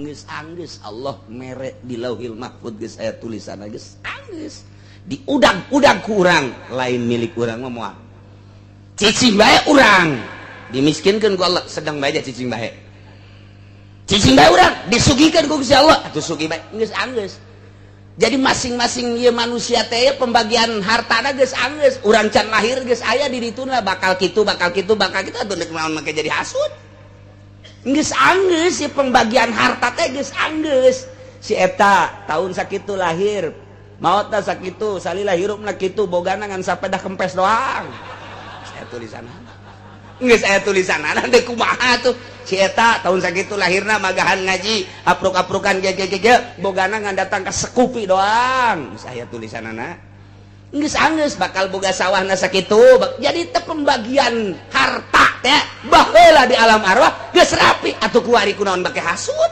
Geus anggeus Allah mere di Lauhil Mahfud geus aya tulisan geus anggeus diudag-udag ku urang, lain milik urang mah moal. Cicing bae urang dimiskinkeun ku Allah, sedang bae cicing bae. Cicing bae urang disugihkeun ku Gusti Allah, atuh sugih bae geus anggeus. Jadi masing-masing ieu manusia teh pembagian hartana geus anggeus, urang can lahir geus aya di dituna bakal kitu, bakal kitu, bakal kitu, atuh deuk naon make jadi hasud. Geus anggeus si pembagian harta teh geus anggeus. Si eta tahun sakitu lahir, maotna sakitu, salila hirupna kitu, bogana ngan sapedah kempes doang. Saya tulisanna. Geus aya tulisanna deuk kumaha tuh. Si eta tahun sakitu lahirna magahan ngaji, apruk-aprukan ge ge ge, bogana ngan datang ka sekupi doang. Geus aya tulisanana. Geus anggeus bakal boga sawahna sakitu. Jadi teh pembagian harta teh baheula di alam arwah geus rapi, atuh kuari kunaon bake hasud.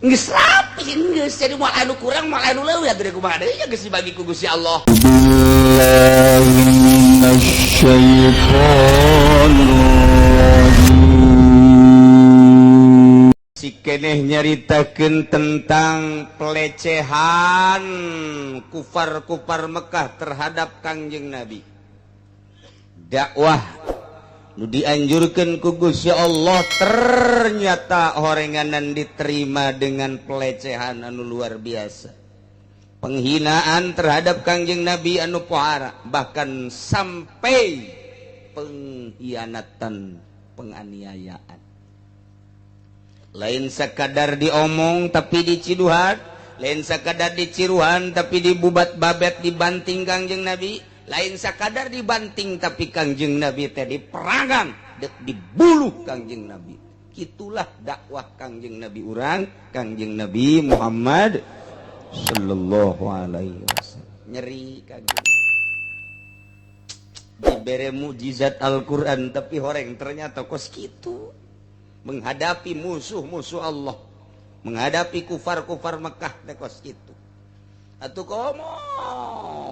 Geus rapi geus, jadi moal anu kurang moal anu leuwih, atuh kumaha deui geus dibagi ku Gusti Allah. Si keneh nyaritakeun tentang pelecehan kufar-kufar Mekah terhadap Kangjeng Nabi. Dakwah nu dianjurkan ku Gusti Allah ternyata horenganan diterima dengan pelecehan anu luar biasa. Penghinaan terhadap Kangjeng Nabi anu pohara, bahkan sampai pengkhianatan, penganiayaan. Lain sekadar diomong tapi diciduhan, lain sekadar diciruhan tapi dibubat babet, dibanting Kangjeng Nabi, lain sekadar dibanting tapi Kangjeng Nabi teh diperangan, dek dibuluh Kangjeng Nabi. Itulah dakwah Kangjeng Nabi urang, Kangjeng Nabi Muhammad sallallahu alaihi wasallam. Nyeri Kangjeng dibere mukjizat Al-Qur'an tapi horeng ternyata kos kitu menghadapi musuh-musuh Allah, menghadapi kufar-kufar Mekah teh kos kitu. Atuh komo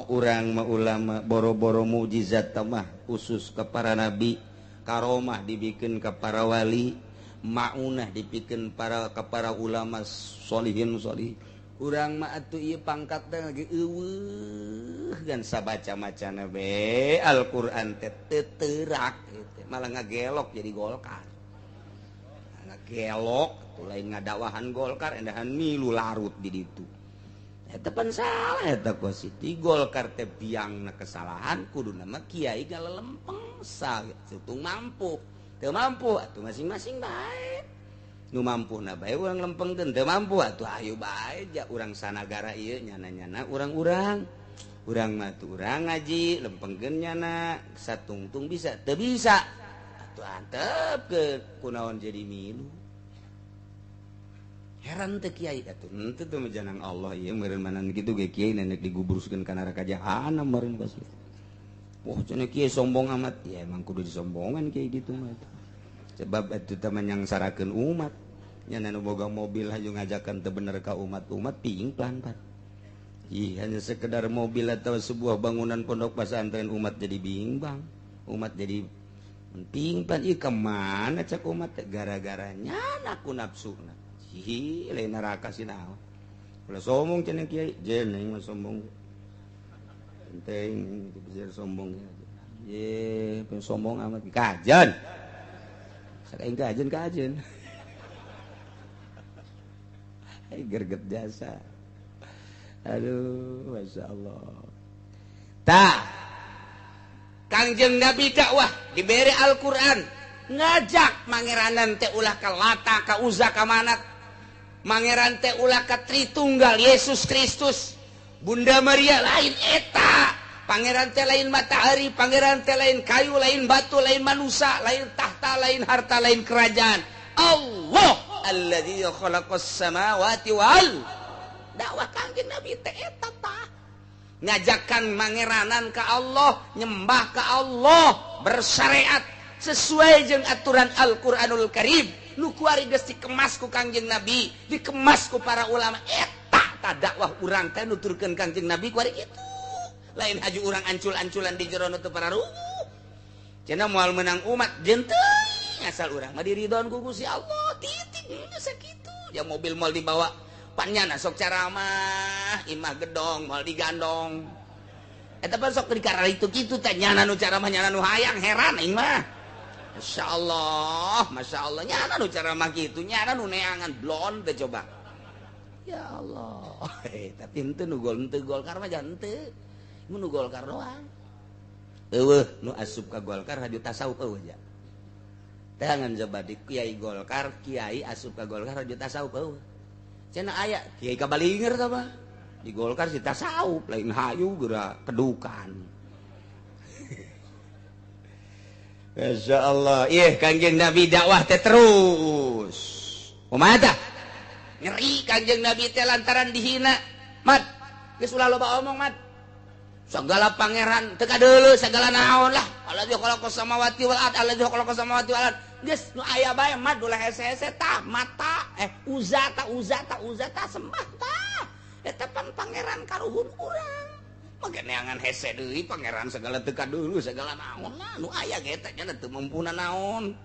urang mah ulama boro-boro mukjizat mah khusus ke para nabi, karomah dibikin ke para wali, maunah dibikin para ke para ulama solihin solih. Urang mah atuh ieu pangkat teh lagi eueuh gan sabaca macana be Al-Qur'an teh teu teh malah ngagelok jadi Golkar. Ngagelok tuh lain ngadakwahan Golkar, endahan milu larut di ditu. Eta pan salah eta kos itu Golkar teh biangna kesalahan, kudu nama kiai galelempeng satung mampu. Teu mampu atuh masing-masing bae. Nu mampu na bae urang lempengkeun, teu mampu atuh ayo bae ja urang sanagara ieu nyana-nyana urang-urang. Urang mah tuh urang ngaji lempengkeun nyana satungtung bisa, teu bisa atuh antepkeun kunaon jadi milu. Heran teh kiai atuh henteu teu janang Allah ieu meureun manan kitu ge kiai nenek digubruskeun ka neraka jahanam meureun pasti. Wah cenah kiai sombong amat, ya emang kudu disombongan kiai gitu mah. Sebab atuh teh menyangsarakeun umat. Nya nu boga mobil hayu ngajakan teu bener ka umat-umat pingplan pan. Ih, hanya sekedar mobil atau sebuah bangunan pondok pesantren umat jadi bimbang. Umat jadi pingplan, ih kemana cek umat gara-gara nyana ku nafsuna. Hi, lain neraka sih naon. Ulah sombong cenah kiai, jeneng mah sombong. Penting bisa sombong ya. Ye, sombong amat kajen. Sakaing kajen kajen. Hai gerget jasa. Aduh, Masya Allah. Tah, Kangjeng Nabi dakwah diberi Al-Quran, ngajak mangeranan teh ulah ka Lata, ka Uza, ka Manat. Mangeran teh ulah ka Tritunggal Yesus Kristus, Bunda Maria, lain eta. Pangeran teh lain matahari, pangeran teh lain kayu, lain batu, lain manusia, lain tahta, lain harta, lain kerajaan. Allah alladzi khalaqas samawati wal. Dakwah Kangjeng Nabi teh eta tah. Ngajakan mangeranan ke Allah, nyembah ke Allah, bersyariat sesuai jeung aturan Al-Qur'anul Karim. Nu kuari geus dikemas ku Kangjeng Nabi, dikemas ku para ulama. Eta tah dakwah urang teh nuturkeun Kangjeng Nabi kuari kitu. Lain haju urang ancul-anculan di jero nu teu pararuguh. Cenah moal menang umat jeung teuing asal urang mah diridhoan ku Gusti Allah. Titik geus sakitu. Ya mobil moal dibawa. Pan nyana sok caramah, imah gedong moal digandong. Eta pan sok di itu kitu teh nyana nu caramah nyana nu hayang heran aing mah. Masya Allah, Masya Allah, nyana nu caramah kitu, nyana nu neangan blon teh coba. Ya Allah, tapi henteu nu gol henteu Golkar mah jangan henteu. Mun nu Golkar doang. Eueuh nu asup ka Golkar haju tasawuf eueuh ja. Tangan coba di kiai Golkar, kiai asup ka Golkar haju tasawuf eueuh. Cenah aya kiai kabalinger tah mah. Di Golkar si tasawuf lain hayu geura kedukan. Masya Allah, ih Kangjeng Nabi dakwah teh terus. Kumaha tah? Nyeri Kangjeng Nabi teh lantaran dihina. Mat, geus ulah loba omong mat. Segala pangeran teu kadeuleu segala naon lah. Alladzi khalaqas samawati wal ard, alladzi khalaqas samawati wal ard. Geus nu aya bae mat ulah hese-hese tah mata uza ta uza ta uza ta sembah tah. Eta pan pangeran karuhun urang. Mage neangan hese deui pangeran segala teu kadeuleu segala naon lah nu aya ge teh nya teu mampuna naon.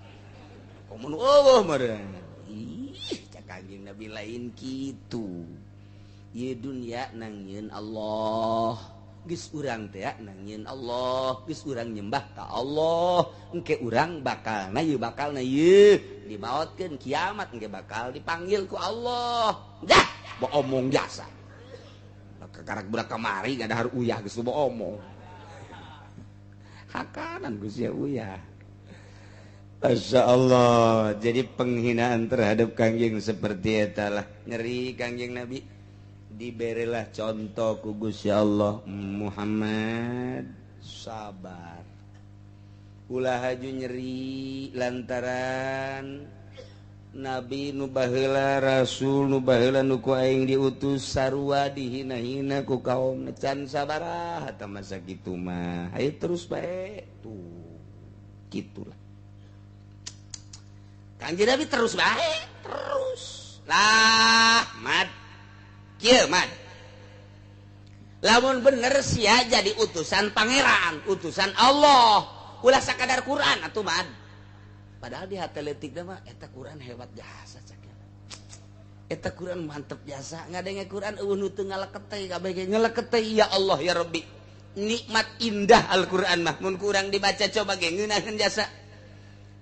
Komo nu eueuh meureun. Ih, cak Kangjeng Nabi lain kitu. Ieu dunya nang nyieun Allah. Geus urang teh nang nyieun Allah, geus urang nyembah ka Allah. Engke urang bakalna ieu bakalna ieu dimaotkeun kiamat engke bakal dipanggil ku Allah. Dah, omong jasa. Kakarak budak kamari ngadahar uyah geus loba omong. Hakanan geus ya uyah. Masya Allah. Jadi penghinaan terhadap Kangjeng seperti eta lah. Nyeri Kangjeng Nabi. Diberilah contoh ku Gusti Allah, Muhammad sabar. Ulah haju nyeri lantaran Nabi nu baheula, Rasul nu baheula nu ku aing diutus sarua dihina-hina ku kaum can sabaraha tah masa kitu mah. Ayo terus bae tuh. Gitulah. Kanjeng Nabi terus bae, terus. Lah, mad. Kieu mad. Lamun bener sia jadi utusan pangeran, utusan Allah. Ulah sakadar Quran atuh mad. Padahal di hati leutik mah eta Quran hebat jasa cak. Eta Quran mantep jasa, ngadenge Quran eueuh nu teu ngaleket kabeh ge ngaleket ya Allah ya Rabbi. Nikmat indah Al-Quran mah mun kurang dibaca coba ge ngeunaheun jasa.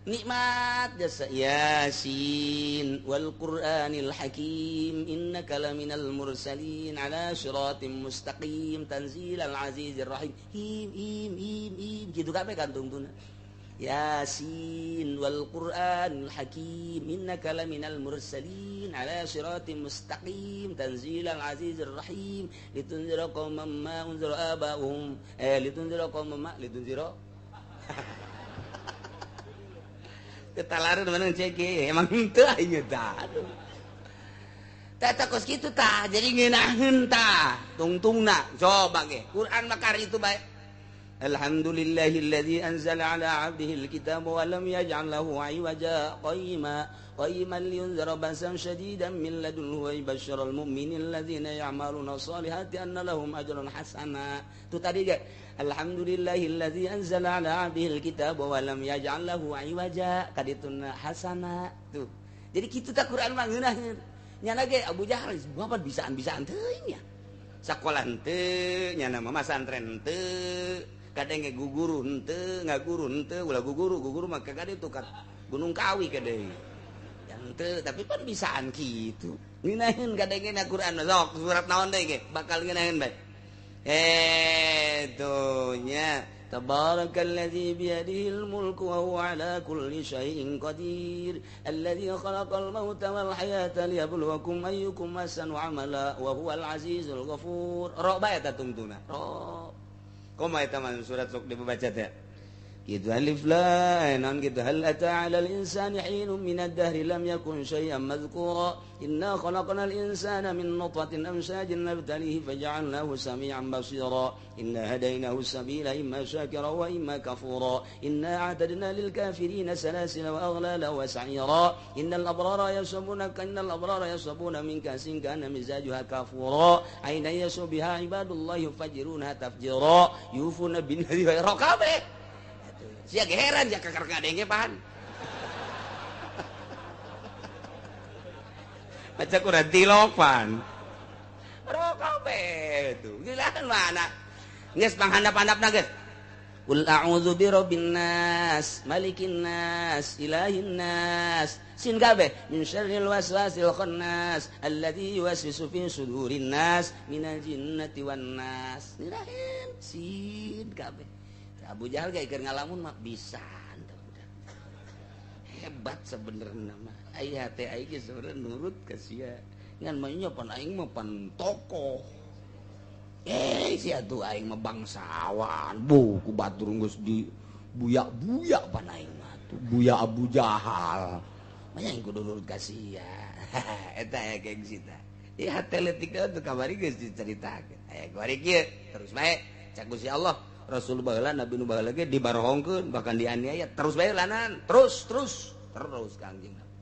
Nikmat jasa Yasin wal Qur'anil Hakim innaka laminal mursalin ala siratim mustaqim tanzilal azizir rahim. Him him him him kitu kabeh kantungtuna. Yasin wal Qur'anil Hakim innaka laminal mursalin ala siratim mustaqim tanzilal azizir rahim litunzira qauman ma unzira aba'uhum litunzira qauman ma litunzira ketalaran mana cek emang henteu aing tah aduh tah kos kitu tah jadi ngeunaheun tah tungtungna coba ge Quran mah kari itu bae. Alhamdulillahilladzi anzala ala 'abdihi alkitaba wa lam yaj'al lahu 'iwaja qayyima qayyiman liyunzira ba'san shadidan min ladunhu wa yubashshiral mu'minina alladzina ya'maluna sholihati anna lahum ajran hasana. Itu tadi ge alhamdulillahilladzi anzala ala 'abdihi alkitaba wa lam yaj'al lahu 'iwaja kadituna hasana tuh. Jadi kitu tah Quran mah ngeunaheun. Nyana ge Abu Jahal bapak bisaan-bisaan teuing nya. Sakola henteu, nyana mah masantren henteu. Kadang ge guguru henteu, ngaguru henteu, ulah guguru, guguru mah kade itu ka Gunung Kawi kade. Yang henteu, tapi pan bisaan kitu. Ngeunaheun kadang na Quran sok surat naon deui ge bakal ngeunaheun bae. Tuh nya tabarakalladzi biyadihil mulku wa huwa ala kulli syai'in qadir alladzi khalaqal mauta wal hayata liyabluwakum ayyukum ahsanu amala wa huwal azizul ghafur. Ro bae eta tungtuna. Ro. Kumaha eta mah surat sok dibaca teh? Gitu alif lam non gitu hal ata 'alal insani hinun minad dahri lam yakun syai'an madhkura inna khalaqnal insana min nutfatin amshajin nabtalihi faja'alnahu sami'an basira inna hadainahu sabila imma syakira wa imma kafura inna a'tadna lil kafirina salasila wa aghlala wa sa'ira innal abrara yashrabuna innal abrara yashrabuna min kasin kana mizajuha kafura aina yashu biha ibadullah yufajiruna tafjira yufuna bin nadhi wa raqabe. Sia heran ya kakar ngadenge pan. Maca Quran tilopan. Rokok tuh. Gila mana? Geus panghandap-handapna geus. Qul a'udzu birabbin nas, malikin nas, ilahin nas. Sin kabeh min syarril waswasil khannas alladzi yuwaswisu fi sudurin nas minal jinnati wan nas. Nirahin sin kabeh. Abu Jahal ge keur ngalamun mah bisa. Hebat sebenarnya mah. Aya teh aing ge sebenarnya nurut ka sia. Ngan mah nya pan aing mah pan tokoh. Sia tuh aing mah bangsawan. Bu ku batur geus di buya-buya pan aing mah tuh. Buya Abu Jahal. Mah aing kudu nurut ka sia. Eta aya gengsi tah. Ieu hate leutik tuh kamari geus dicaritakeun. Aya kuari kieu terus bae cak Gusti Allah. Rasul baheula Nabi nu baheula ge dibarohongkeun bahkan dianiaya terus bae lanan terus terus terus Kangjeng Nabi.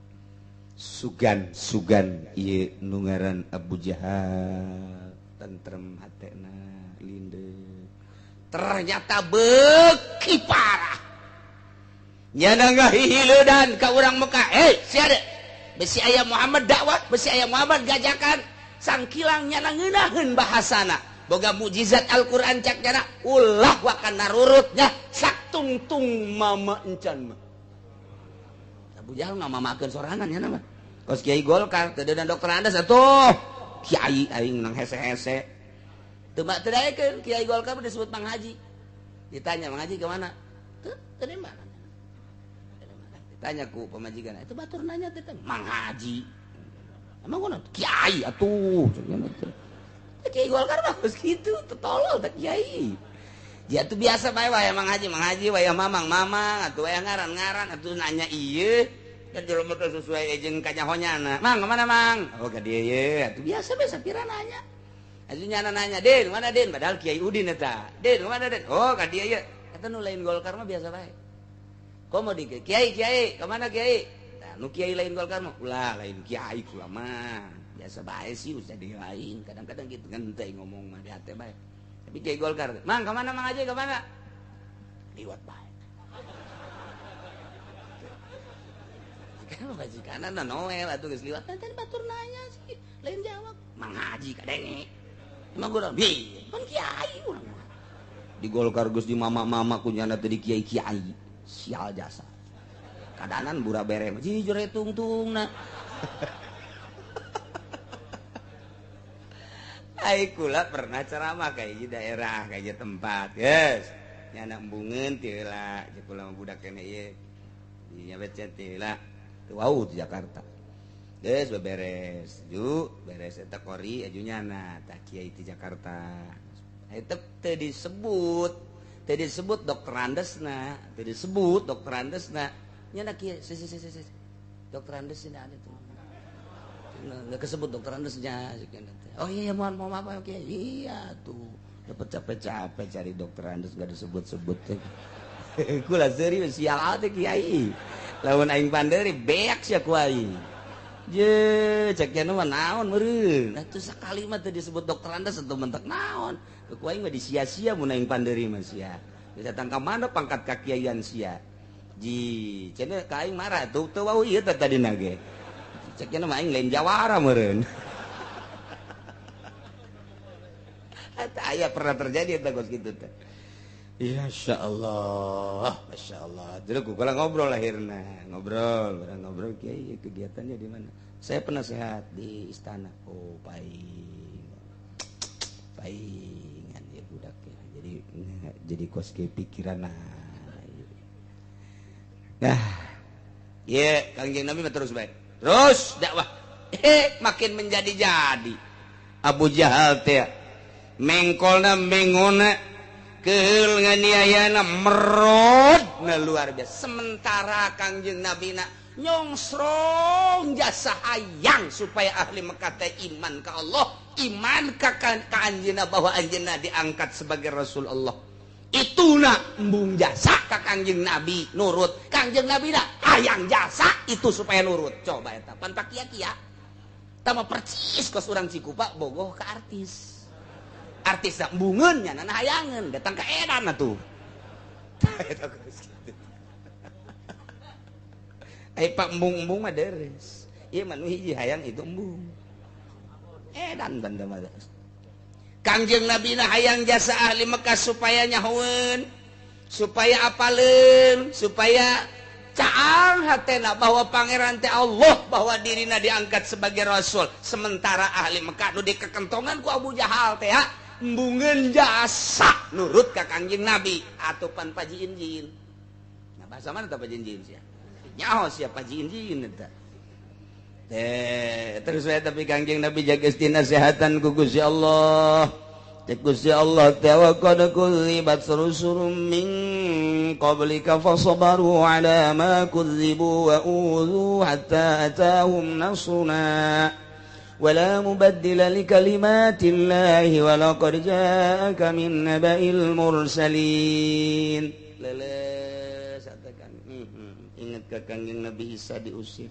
Sugan-sugan ieu nu ngaran Abu Jahal tentrem hatena linde. Ternyata beuki parah. Nyana ngahihileudan ka urang Mekah. Sia de. Besi aya Muhammad dakwah, besi aya Muhammad gajakan. Sangkilang nyana ngeunaheun bahasana. Boga mukjizat Al-Qur'an cak nyana ulah wakan narurutnya saktungtung mama encan mah. Abu Jahal ngamamakeun sorangan nyana mah. Kos kiai Golkar teu dan dokter Andes atuh. Kiai aing nang hese-hese. Teu teu daekeun kiai Golkar disebut Mang Haji. Ditanya Mang Haji ke mana? Teu teu di mana? Ditanya ku pamajikan, itu batur nanya teh Mang Haji. Emang kunaon? Kiai atuh. Kiai Golkar mah geus kitu, tolol teh kiai. Dia tuh biasa bae waya Mang Haji, waya mamang mamang atuh waya ngaran-ngaran atuh nanya ieu. Kan jelema teh sesuai jeung kanyahonyana. Mang, kemana Mang? Oh, ka dieu ye. Atuh biasa bae sapira nanya. Atuh nyana nanya, "Din, mana Din?" Padahal Kiai Udin eta. "Din, mana Din?" "Oh, ka dieu ye." Eta nu lain Golkar mah biasa bae. Komo di kiai, kiai, kemana kiai? Nah, nu kiai lain Golkar mah ulah lain kiai kula mah. Biasa bae sih usah di lain. Kadang-kadang gitu ngenteng ngomong mah di hate bae. Tapi kiai Golkar, "Mang, kemana Mang Haji, kemana?" Liwat bae. Kan majikanna noel atuh geus liwat. Tadi batur nanya sih, lain jawab. Mang Haji kadenge. Emang gua bi, kan kiai urang mah. Di Golkar geus di mama-mama ku nyana teh di kiai-kiai. Sial jasa. Kadanan bura bere mah jujur tungtungna. Ai kula pernah ceramah kayak di daerah, kayak tempat. Yes. Nyana embungeun teu heula, jeung kula mah budak keneh ieu. Nya becet teu heula. Teu wau di Jakarta. Geus beberes, ju beres eta kori aju nyana tah kiai di Jakarta. Eta teu disebut. Teu disebut dokter Andesna, teu disebut dokter Andesna. Nyana kieu, si si si si. Dokter Andesna ada tuh. Nggak kesebut dokter Andesnya. Oh iya mohon maaf kiai. Iya tuh. Dapat capek-capek cari dokter Andes nggak disebut-sebut. Kula serius sial teh kiai. Lamun aing panderi beak sia ku aing. Je cek nya mah naon meureun. Atuh sakali mah teu disebut dokter Andes atuh mentek naon. Ku aing mah disia-sia mun aing panderi mah sia. Geus datang ka mana pangkat kakiaian sia. Ji, cenah ka aing marah tuh teu wau ieu teh tadina ge. Cek nya mah aing lain jawara meureun. Eta aya pernah terjadi eta kos kitu teh. Ya Masya Allah, Masya Allah. Jadi aku ngobrol akhirnya, ngobrol, ngobrol. Kiai kegiatannya di mana? Saya penasehat di istana. Oh, paing, paingan ya budak ya. Jadi kos ke pikiran. Nah, ya Kangjeng Nabi terus baik, terus dakwah. Makin menjadi-jadi. Abu Jahal teh mengkolna mengona. Keul nganiayana merod na luar biasa. Sementara Kangjeng Nabi na nyongsrong jasa hayang supaya ahli Mekah teh iman ka Allah, iman ka anjeunna bahwa anjeunna diangkat sebagai Rasul Allah. Ituna embung jasa ka Kangjeng Nabi nurut. Kangjeng Nabi na hayang jasa itu supaya nurut. Coba eta pan pakia-kia. Tama percis kos urang Cikupa bogoh ka artis. Artis dah embungeun nya nana hayangeun datang ka edan atuh. Ai pak embung-embung mah deres. Ieu mah nu hiji hayang itu embung. Edan banda mah. Kangjeng Nabi na hayang jasa ahli Mekah supaya nyahoeun, supaya apaleun, supaya caang hatena bahwa pangeran teh Allah, bahwa dirina diangkat sebagai rasul. Sementara ahli Mekah nu dikekentongan ku Abu Jahal teh embungeun jasa nurut ka Kangjeng Nabi atupan pajiin-jiin. Nah, bahasa mana tah pajiin-jiin sia? Nyaho sia pajiin-jiin eta. Teh terus we, tapi Kangjeng Nabi jaga dinasehatan ku Gusti Allah. Cek Gusti Allah teh, wa qad kudzibat rusulun min qablika fasabaru ala ma kudzibu wa udzu hatta atahum nasruna wala mubaddila li kalimatillahi wa laqad ja'aka min naba'il mursalin. Leles katakan, ingat ka Kangjeng Nabi Isa diusir,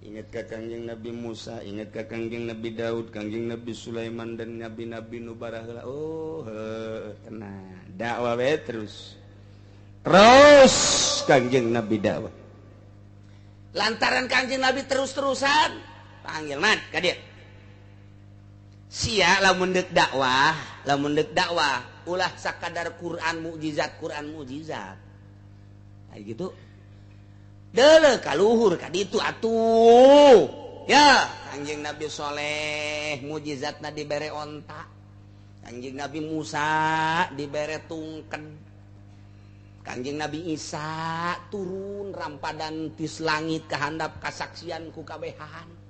ingat ka Kangjeng Nabi Musa, ingat ka Kangjeng Nabi Daud, Kangjeng Nabi Sulaiman dan nabi-nabi nu baraheula. Oh, tenang, dakwah we terus. Terus Kangjeng Nabi dakwah. Lantaran Kangjeng Nabi terus-terusan panggil mat ka dieu. Sia lamun deuk dakwah, lamun deuk dakwah ulah sakadar Quran mukjizat, Quran mukjizat. Kayak gitu. Deuleu kaluhur ka ditu atuh. Ya, Kangjeng Nabi Soleh mukjizatna dibere onta. Kangjeng Nabi Musa dibere tungken. Kangjeng Nabi Isa turun rampadan tis langit kahandap kasaksian ku kabehan.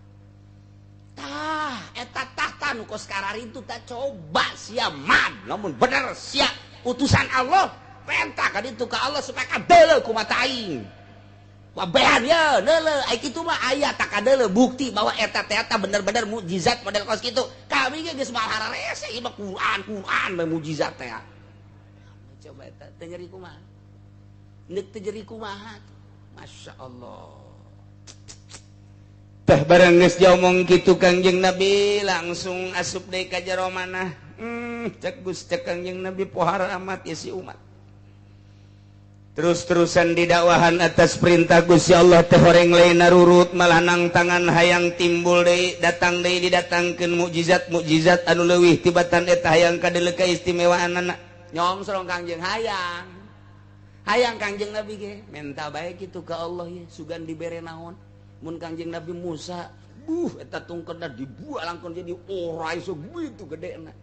Tah, eta tahta nu kos kararitu tah, coba sia mad lamun bener sia utusan Allah, penta ka ditu ka Allah supaya kadeuleu ku mata aing. Wabehan ya, deuleu ai kitu mah aya tak kadeuleu bukti bahwa eta teh eta bener-bener mukjizat model kos kitu. Kami ge geus mahal hararese ieu mah Quran, Quran mah mukjizat teh. Coba eta teu nyeri kumaha? Neuk teu nyeri kumaha? Masya Allah. Tah barang geus diomong kitu Kangjeng Nabi langsung asup deui ka jero manah. Cek Gus, cek Kangjeng Nabi pohara amat ya si umat. Terus-terusan didakwahan atas perintah Gusti Allah teh horeng lain narurut, malah nang tangan hayang timbul deui, datang deui didatangkeun mukjizat-mukjizat anu leuwih tibatan eta hayang kadeuleu kaistimewaanana. Nyongsrong Kangjeng hayang. Hayang Kangjeng Nabi ge menta bae kitu ka Allah ye sugan dibere naon. Mun Kangjeng Nabi Musa, buh eta tungkedna dibuat langkon jadi ora iso gitu gedena.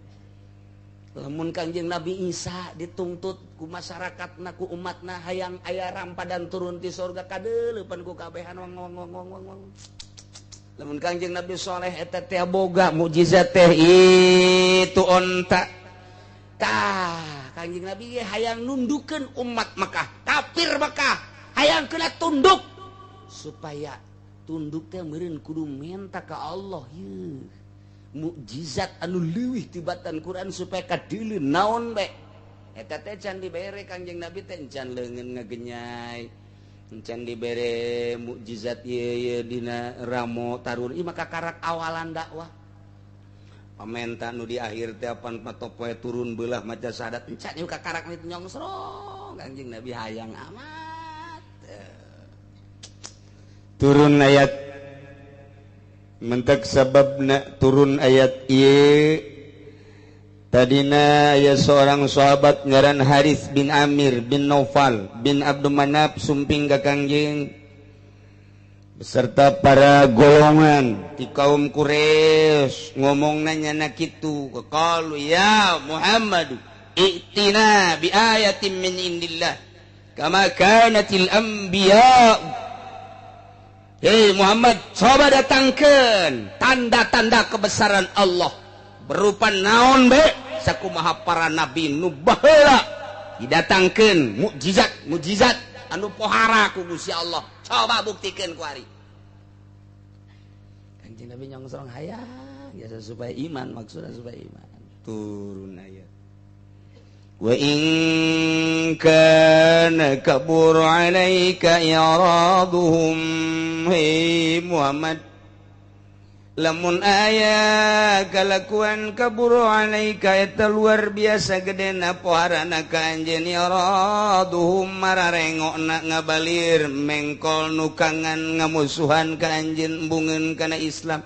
Lamun Kangjeng Nabi Isa dituntut ku masyarakatna ku umatna hayang aya rampadan turun ti surga kadeuleupan ku kabehan wang wang wang wang wang. Lamun Kangjeng Nabi Soleh eta teh boga mukjizat teh itu onta. Tah, Kangjeng Nabi ge hayang nundukeun umat Mekah, kafir Mekah, hayang kena tunduk supaya tunduk teh meureun kudu menta ka Allah yeuh. Mukjizat anu leuwih tibatan Quran supaya kadeuleu naon bae. Eta teh can dibere Kangjeng Nabi teh can leungeun ngagenyai. Can dibere mukjizat ieu ieu dina ramo tarun ieu maka karak awalan dakwah. Pamenta nu di akhir teh apan patopoe turun beulah maca syahadat encan ieu kakarak itu nyongsrong Kangjeng Nabi hayang amat. Turun ayat mentek sababna turun ayat ieu tadina aya seorang sahabat ngaran Haris bin Amir bin Naufal bin Abdul Manaf sumping ka Kangjeng beserta para golongan di kaum Quraisy ngomongna nyana kitu, qalu ya Muhammad i'tina bi ayatin min indillah kama kanatil anbiya. Hei Muhammad, coba datangkan tanda-tanda kebesaran Allah berupa naon be sakumaha para nabi nu baheula didatangkeun mukjizat mukjizat anu pohara ku Gusti Allah, coba buktikan ku ari. Kanjeng Nabi nyongsrong hayang biasa supaya iman, maksudnya supaya iman. Turun ayat wa in kana kabur 'alaika i'raduhum. Hei Muhammad, Lamun aya kalakuan kaburu alaika eta luar biasa gedena poharana ka anjeun iraduhum mararengokna ngabalir mengkol nukangan ngamusuhan ka anjeun embungeun kana Islam.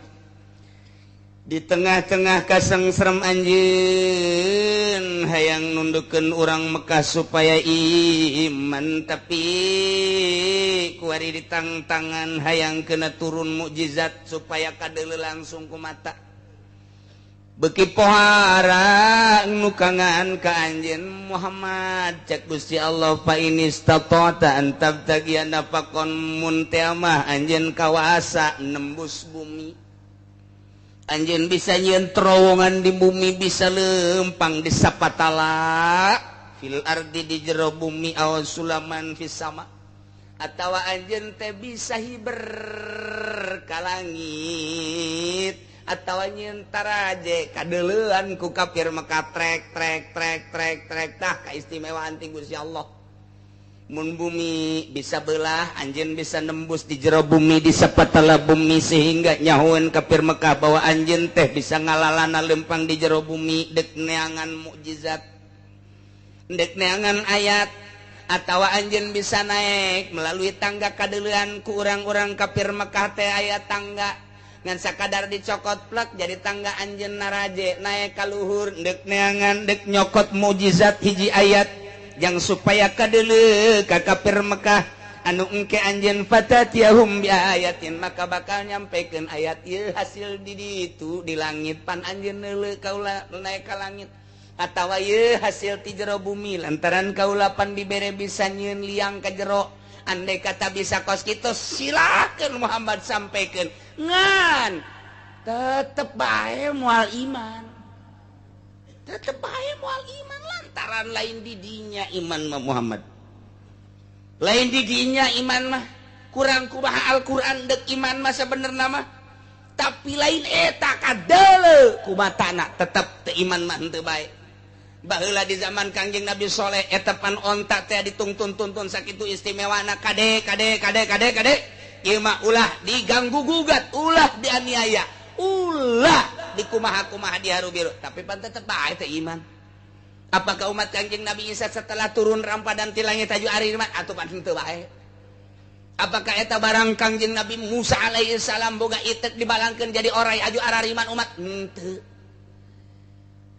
Di tengah-tengah kasangserem anjeun hayang nundukeun urang Mekah supaya iman, tapi kuari ditangtangan hayang kena turun mukjizat supaya kadeuleu langsung ku mata. Beki pohara nukangan ka anjeun Muhammad, cek Gusti Allah fa inistata'ta an tabtagiya nafaqon mun teh mah anjeun kawasa nembus bumi. Anjeun bisa nyieun terowongan di bumi, bisa lempang di sapatala fil ardi di jero bumi aw sulaman fis sama, atawa anjeun teh bisa hiber ka langit, atawa nyieun taraje kadeuleuan ku kafir Mekah trek trek trek trek trek. Tah kaistimewaan ti Gusti Allah. Mun bumi bisa belah, anjeun bisa nembus di jero bumi, di sapatala bumi, sehingga nyahoeun kafir Mekah bahwa anjeun teh bisa ngalalana lempang di jero bumi dek neangan mukjizat, dek neangan ayat, atawa anjeun bisa naik melalui tangga kadeuleuan ku urang-urang kafir Mekah teh aya tangga ngan sakadar dicokot plek jadi tangga anjeun naraje naik ka luhur dek neangan dek nyokot mukjizat hiji ayat yang supaya kadeuleu ka kafir Mekah anu engke anjeun fatatiyahum bi ayatin maka bakal nyampekeun ayat ieu hasil di ditu di langit pan anjeun neuleu kaula naik ka langit, atawa ieu hasil ti jero bumi lantaran kaula pan dibere bisa nyieun liang ka jero. Andai kata bisa kos kitu silakeun Muhammad sampaikan, ngan tetep bae moal iman, tetep bae moal iman lantaran lain didinya iman mah Muhammad, lain didinya iman mah kurang kumaha Al-Qur'an dek iman mah sabenerna mah, tapi lain eta kadeuleu kumatana tetep teu iman mah henteu bae. Baheula di zaman Kangjeng Nabi Soleh eta pan onta teh ditungtun-tuntun sakitu istimewana kade kade kade kade kade ieu mah ulah diganggu gugat, ulah dianiaya, ulah dikumaha-kumaha diharu biru, tapi pan tetep bae teh iman. Apakah umat Kangjeng Nabi Isa setelah turun rampadan ti langit aju ari iman atuh pan henteu bae? Apakah eta barang Kangjeng Nabi Musa alaihi salam boga itek dibalangkeun jadi orai aju arariman umat? Henteu.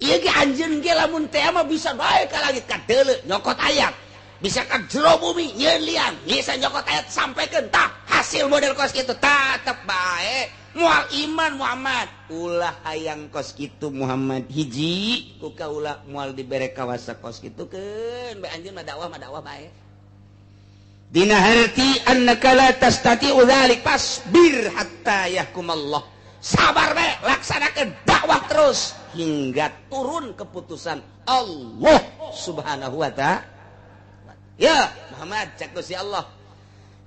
Ieu ge anjeun ge lamun teh mah bisa bae ka langit kadeuleu nyokot ayat, bisa ka jero bumi nyieun liang, bisa nyokot ayat sampaikan tah hasil model kos kitu tetep bae moal iman Muhammad. Ulah hayang kos kitu Muhammad, hiji ku kaula moal dibere kawasa kos kitu keun bae anjeun mah dakwah bae. Dina harti annaka la tastati'u dzalik fasbir hatta yahkumallah. Sabar bae, laksanakeun dakwah terus hingga turun keputusan Allah Subhanahu wa ta'ala. Ya Muhammad, cek Gusti Allah,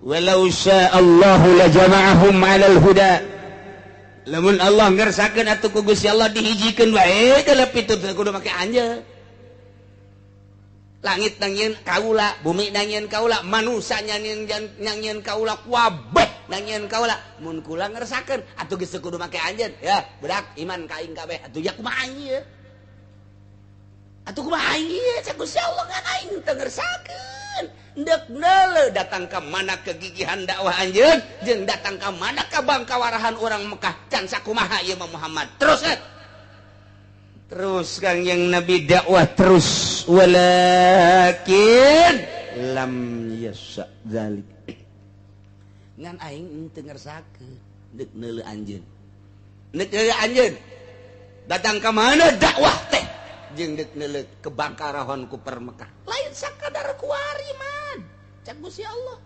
walau sya'allahu la jama'ahum 'alal huda. Lamun Allah ngersakeun atuh ku Gusti Allah dihijikeun bae geuleuh itu kudu make anjeun. Langit nangieun kaula, bumi nangieun kaula, manusia nangieun kaula, kabeh nangieun kaula. Mun kula ngersakeun atuh geus kudu make anjeun. Ya, budak iman ka aing kabeh. Atuh ya kumaha aing ieu? Atuh kumaha aing ieu? Cek Gusti Allah ngan aing teu ngersakeun. Ndek neuleuh datang ka mana kegigihan dakwah anjeun jeung datang ka mana kabangkawarahan urang Mekah can sakumaha ieu mah Muhammad. Terus kan? Terus Kangjeng Nabi dakwah terus, walakin lam yasha dzalik. Ngan aing teu ngersakeun deuk neuleuh anjeun. Deuk neuleuh anjeun. Datang ka mana dakwah teh jeung deuk neuleuh kebangkarahon ku per Mekah. Lain sakadar kuari man. Cak Gusti Allah.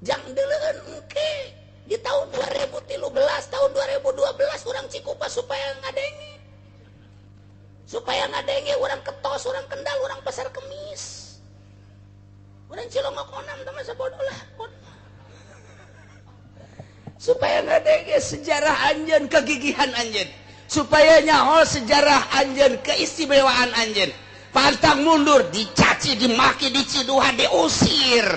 Jang deuleueun engke di tahun 2013, tahun 2012 urang Cikupa supaya ngadenge. Supaya ngadenge orang Ketos, orang Kendal, orang Pasar Kemis, orang Cilongok onam teman sebodoh lah. Supaya ngadenge sejarah anjeun, kegigihan anjeun, supaya nyaho sejarah anjeun, keistimewaan anjeun. Pantang mundur, dicaci, dimaki, diciduhan, diusir.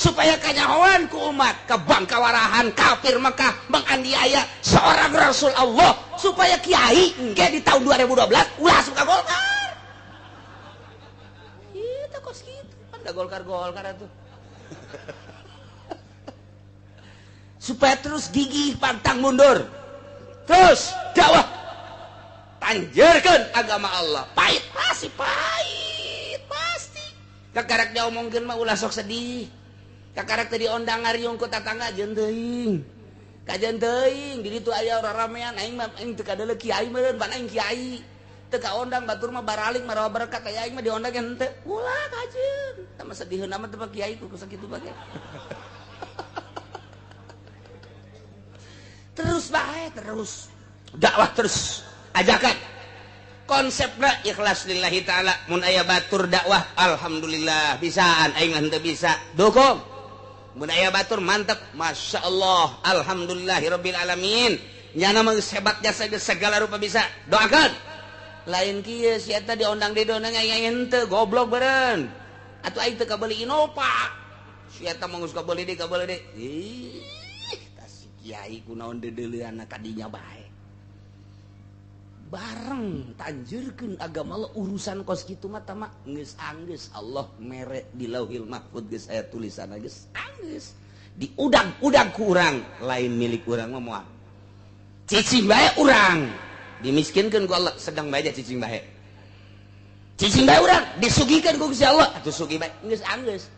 Supaya kanyahoan ku umat kebangkawarahan kafir Mekah menganiaya seorang Rasul Allah, supaya kiai engke di tahun 2012 ulah suka Golkar. Itu kos kitu, kan da Golkar-Golkar atuh. Supaya terus gigih pantang mundur. Terus dakwah tanjerkeun agama Allah. Pahit pasti, pahit pasti. Kakarak diomongkeun mah ulah sok sedih. Kakarak teh diondang ngariung ku tatangga jeung teuing. Kajeun teuing di ditu aya raramean aing mah aing teu kadeuleu kiai meureun pan aing kiai. Teu kaondang batur mah baraling marawa berkat aya aing mah diondang ge henteu. Ulah kajeun. Tah mah sediheun amat teh kiai ku sakitu bae. Terus bae terus. Dakwah terus. Ajakan. Konsepna ikhlas lillahi ta'ala. Mun aya batur dakwah alhamdulillah bisaan aing henteu bisa. Dukung. Mun aya batur mantep, masya Allah, alhamdulillahirabbil alamin. Nyana mah geus hebat jasa geus segala rupa bisa. Doakeun. Lain kieu si eta diondang di dondang aing henteu goblok beureun. Atuh aing teu kabeuli Innova. Si eta mah geus kabeuli deui kabeuli deui. Ih, tas kiai kunaon deudeuleunna kadinya bae. Bareng tanjurkeun agama Allah urusan kos kitu mah tama geus anggeus Allah mere di Lauhil Mahfud geus aya tulisanna geus anggeus diudag-udag ku urang lain milik urang mah moal cicing bae urang dimiskinkeun ku Allah sedang bae cicing bae urang disugihkeun ku Gusti Allah atuh sugih bae geus anggeus.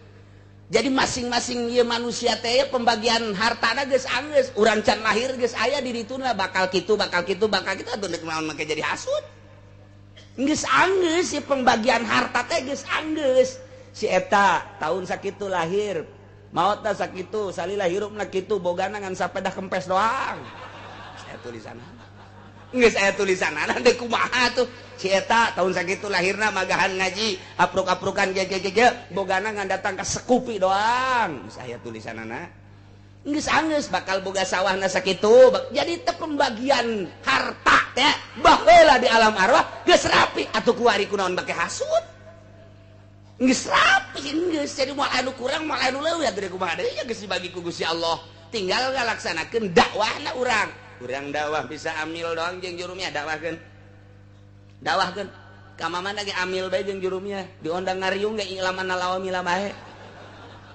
Jadi masing-masing ieu manusia teh pembagian hartana geus anggeus, urang can lahir geus aya di dituna bakal kitu bakal kitu bakal kitu atuh deuk naon make jadi hasud. Geus anggeus si pembagian harta teh geus anggeus. Si eta tahun sakitu lahir, maotna sakitu, salila hirupna kitu, bogana ngan sapedah kempes doang. Saya tulisanna. Geus aya tulisanna deuk kumaha tuh. Si eta tahun sakitu lahirna magahan ngaji, apruk-aprukan ge bogana ngan datang ka sekupi doang. Geus aya tulisanana. Geus anggeus bakal boga sawahna sakitu. Jadi teh pembagian harta teh baheula di alam arwah geus rapi atuh kuari kunaon bake hasud. Geus rapi geus jadi moal anu kurang moal anu leuwih atuh kumaha deui geus dibagi ku Gusti Allah. Tinggal ngalaksanakeun dakwahna urang. Urang dakwah bisa amil doang jeung jurumnya dakwahkeun. Dakwahkeun ka mamana ge amil bae jeung jurumnya diondang ngariung ge ilaman lawamila bae.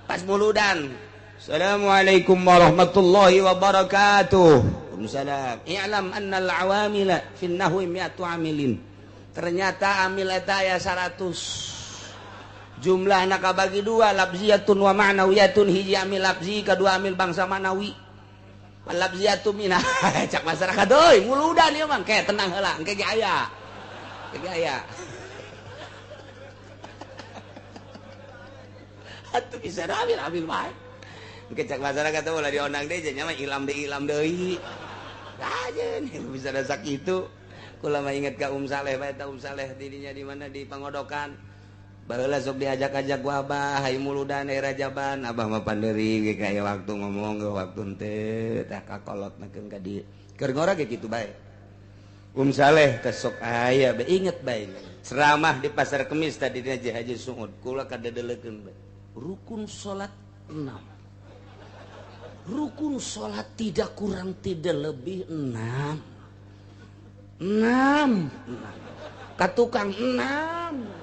Pas muludan. Assalamualaikum warahmatullahi wabarakatuh. Waalaikumsalam. I'lam annal awamila fin nahwi mi'atu amilin. Ternyata amil eta aya 100. Jumlahna kabagi dua, lafziyatun wa ma'nawiyatun. Hiji amil lafzi, kadua amil bangsa ma'nawi. Lafziyatun minah cak masyarakat euy muludan ieu mah ke tenang heula engke ge aya. Engke aya. Atuh bisa amil amil bae. Engke cak masyarakat teh ulah diondang deui nya mah ilam deui. Ajeun bisa da sakitu. Kula mah inget ka Saleh bae ta Saleh dirinya di mana di Pangodokan. Baheula sok diajak-ajak ku abah hayu muludan daerah Jaban abah mah panderi ge kaya waktu ngomong ge waktu henteu tah kakolot nakeun ka dieu. Keur ngora ge kitu bae. Saleh teh sok aya bae inget bae. Ceramah di Pasar Kemis tadi dina Haji Suud kula kadedelekeun bae. Rukun salat 6. Rukun salat tidak kurang tidak lebih 6. 6. Ka tukang 6.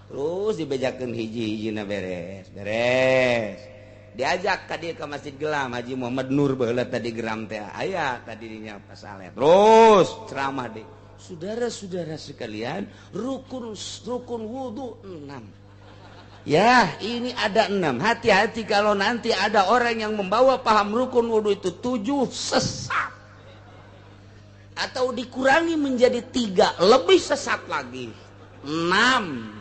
Terus dibejakeun hiji-hijina beres, beres. Diajak ka dieu ka Masjid Gelam Haji Muhammad Nur baheula tadi geram teh aya tadi dinya Pasaleh. Terus ceramah deui. Saudara-saudara sekalian, rukun wudu 6. Ya, ini ada 6. Hati-hati kalau nanti ada orang yang membawa paham rukun wudu itu 7 sesat. Atau dikurangi menjadi 3, lebih sesat lagi. 6.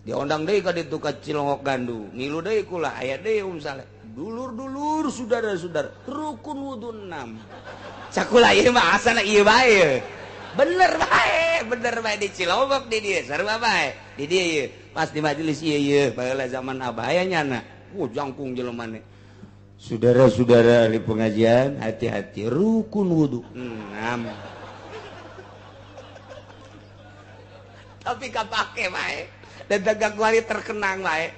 Diondang deui ka ditu ka Cilongok Gandu, ngilu deui kula aya deui Saleh. Dulur-dulur saudara-saudara, rukun wudu 6. Cakula ieu mah asana ieu bae. Bener bae di Cilongok di dieu sarua bae. Di dieu ieu pas di majelis ieu ieu baheula zaman abah aya nyana. Jangkung jelemane. Saudara-saudara ahli pengajian, hati-hati rukun wudu 6. Tapi kapake bae. Dan dagang kuari terkenang bae.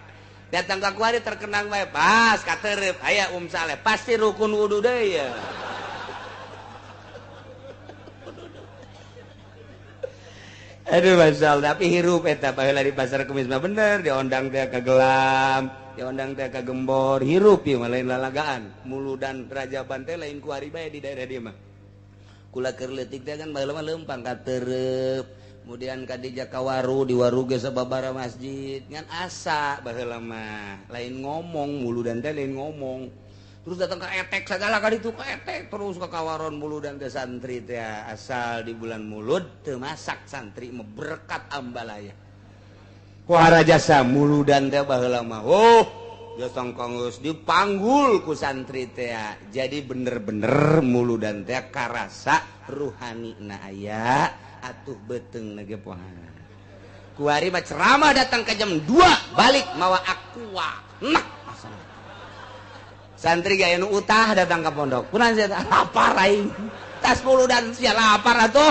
Datang ka kuari terkenang bae pas katerep aya Saleh pasti rukun wudu deui ya. Aduh masya Allah, tapi hirup eta baheula di pasar kemis mah bener diondang teh ka gelam, diondang teh ka gembor, hirup ieu mah lain lalagaan. Muludan Rajaban teh lain kuari bae di daerah dieu mah. Kula keur leutik teh kan baheula mah leumpang ka tereup, kemudian ka di Jakawaru, di Waru ge sababaraha masjid, ngan asa baheula mah lain ngomong muludan teh lain ngomong. Terus datang ke etek segala kali itu ke etek terus ke kawaron muludan teh santri teh asal di bulan mulud teu masak santri mah berkat ambalaya. Kuara jasa muludan teh baheula mah oh jasa geus dipanggul ku santri teh. Jadi bener-bener muludan teh karasa ruhani na aya atuh beuteung ge pohan. Kuari mah ceramah datang ke jam 2 balik mawa aqua. Nek santri gaya nu utah datang ke pondok. Kunaon sia lapar aing. Tas muludan sia lapar atuh.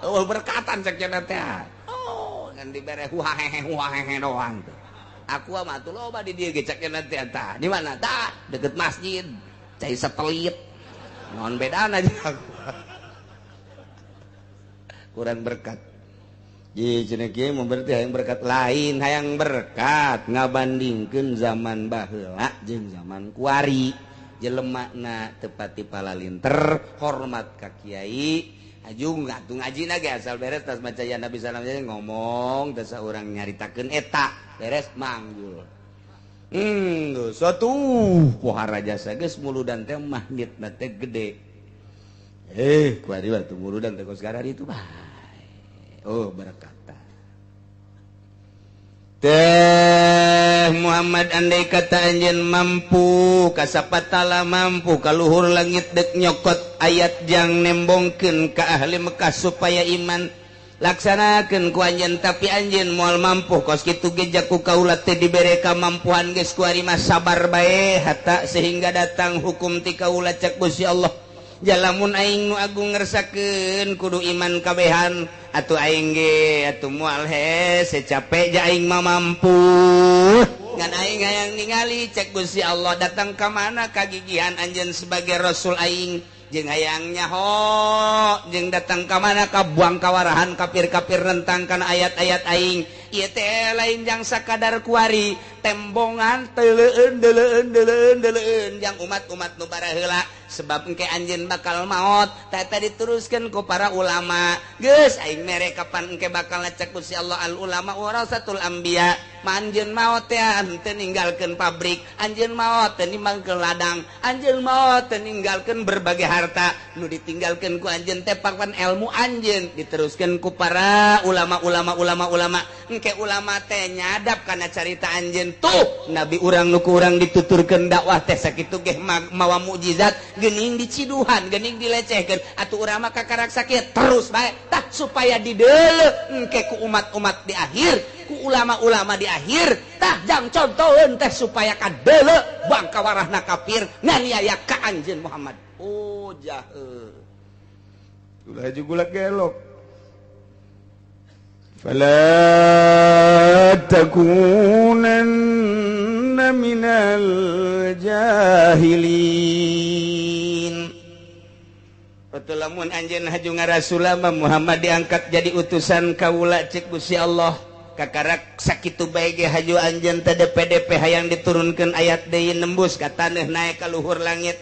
Oh berkatan cek cenah teh. Oh ngan dibere huahehe huahehe doang tuh. Aku mah atuh loba di dieu ge cek cenah teh tah. Di mana tah? Deket masjid. Cai setelit. Naon bedana jeung aku. Kurang berkat. Ji cenah kieu mah berarti hayang berkat lain, hayang berkat ngabandingkeun zaman baheula jeung zaman kuari. Jelemana teu pati palalinter, hormat ka kiai, aju atuh ngajina ge asal beres tas maca ya Nabi salam ngomong teh saurang nyaritakeun eta, beres manggul. Satu pohara jasa geus muludan teh magnetna teh gede. Kuari waktu muludan teh kos garari itu bae. Oh berkata teh Muhammad andai kata anjeun mampu kasapatala mampu kaluhur langit dek nyokot ayat jang nembongkeun ka ahli Mekah supaya iman laksanakeun ku anjeun tapi anjeun moal mampu kos kitu ge jaku kaula teh dibere kamampuan geus ku ari mah sabar bae hatta sehingga datang hukum ti kaula cek Gusti Allah. Jalamun aing nu agung ngersakeun kudu iman kabehan atuh aing ge atuh moal hese capek ja aing mah mampu ngan aing hayang ningali cek Gusti Allah datang ka mana kagigihan anjeun sebagai rasul aing jeung hayang nyaho jeung datang ka mana ka buang kawarahan kafir-kafir nentang kana ayat-ayat aing ieu teh lain jang sakadar kuari tembongan teuleun deuleun deuleun deuleun jang umat-umat nu baraheula sebab engke anjeun bakal maot tah eta diteruskeun ku para ulama geus aing mere kapan engke bakal cek Gusti Allah al ulama warasatul anbiya ma anjeun maot teh henteu ninggalkeun pabrik anjeun maot teu ninggalkeun ladang anjeun maot teu ninggalkeun berbagai harta nu ditinggalkeun ku anjeun teh papan ilmu anjeun diteruskeun ku para ulama-ulama ulama-ulama engke ulama teh nyadap kana carita anjeun tuh nabi urang nu ku urang dituturkeun dakwah teh sakitu geh mawa mukjizat geuning diciduhan geuning dilecehkeun atuh urang mah kakarak sakieu terus bae tah supaya dideuleu engke ku umat-umat di akhir ku ulama-ulama di akhir tah jang contoheun teh supaya kadeuleu bangkawarahna kafir nganiaya ka anjeun Muhammad. Oh jahe ulah juga gelok fala takunanna minal jahilin. Betul lamun anjeun haju ngarasulama Muhammad diangkat jadi utusan kaula cek Gusti Allah kakarak sakitu bae ge haju anjeun teh DPDP hayang diturunkeun ayat deui nembus ka taneuh naek ka luhur langit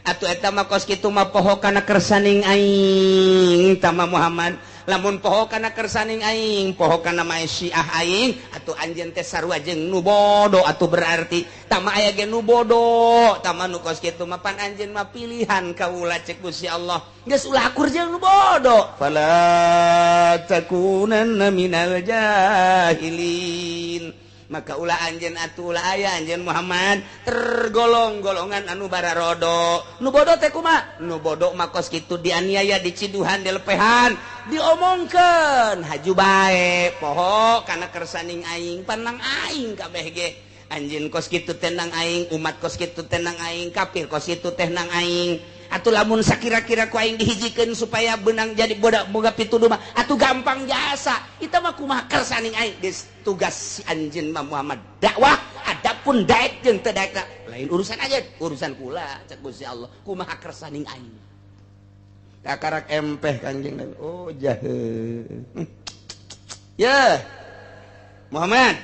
atuh eta mah kos kitu mah poho kana kersaning aing tama Muhammad lamun poho kana kersaning aing poho kana Syiah aing atuh anjeun teh sarua jeung nu bodoh atuh berarti tama aya ge nu bodoh tama nu kos kitu mah pan anjeun mah pilihan kaula cek Gusti Allah geus ulah akur jeung nu bodoh fala takunanna minal jahilin maka ulah anjeun atuh ulah aya anjeun Muhammad tergolong golongan anu bararodo nu bodoh teh kumaha nu bodoh mah kos kitu dianiaya diciduhan dilepehan diomongkeun haju bae poho kana kersaning aing panang aing kabeh ge anjeun kos kitu teh nang aing umat kos kitu teh nang aing kafir kos kitu teh nang aing atuh lamun sakira-kira ku aing dihijikeun supaya benang jadi bodak boga pituduh mah atuh gampang jasa eta mah kumaha kersaning aing geus tugas si anjeun mah Muhammad dakwah adapun Adapun daek jeung teu daek lain urusan aja, urusan kula cek Gusti Allah, kumaha kersaning aing. Kakarak empeh Kanjeng Nabi. Oh jahe. Ya Muhammad,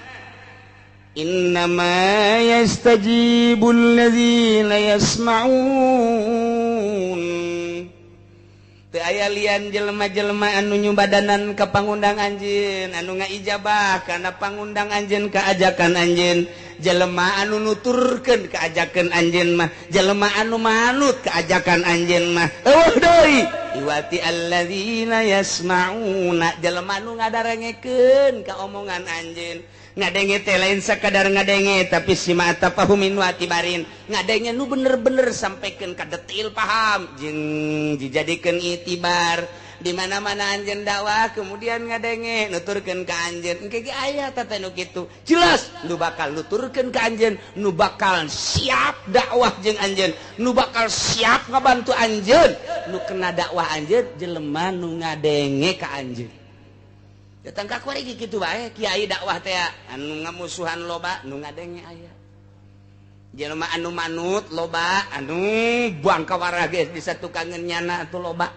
innama yastajibul ladzina yasma'un. Teu aya lian jelema-jelema anu nyubadanan ka pangundang anjeun, anu ngaijabah kana pangundang anjeun, kaajakan anjeun, jelema anu nuturkeun kaajakan anjeun mah, jelema anu manut kaajakan anjeun mah. Eueuh deui iwati alladzina yasma'una, jelema anu ngadarengekeun ka omongan anjeun. Ngadenge teh lain sakadar ngadenge, tapi sima tafahumin wa tibarin, ngadenge nu bener-bener sampaikan ka detil paham jeung dijadikeun itibar. Di mana-mana anjeun dakwah kemudian ngadenge nuturkeun ka anjeun, engke ge aya teh nu kitu jelas nu bakal nuturkeun ka anjeun, nu bakal siap dakwah jeung anjeun, nu bakal siap ngabantu anjeun, nu kena dakwah anjeun jelema nu ngadenge ka anjeun. Datang ka kuari kitu bae kiai dakwah teh anu ngamusuhan loba, nu ngadenge aya. Jelema anu manut loba, anu buang kawarah geus bisa tukangeun nyana atuh loba.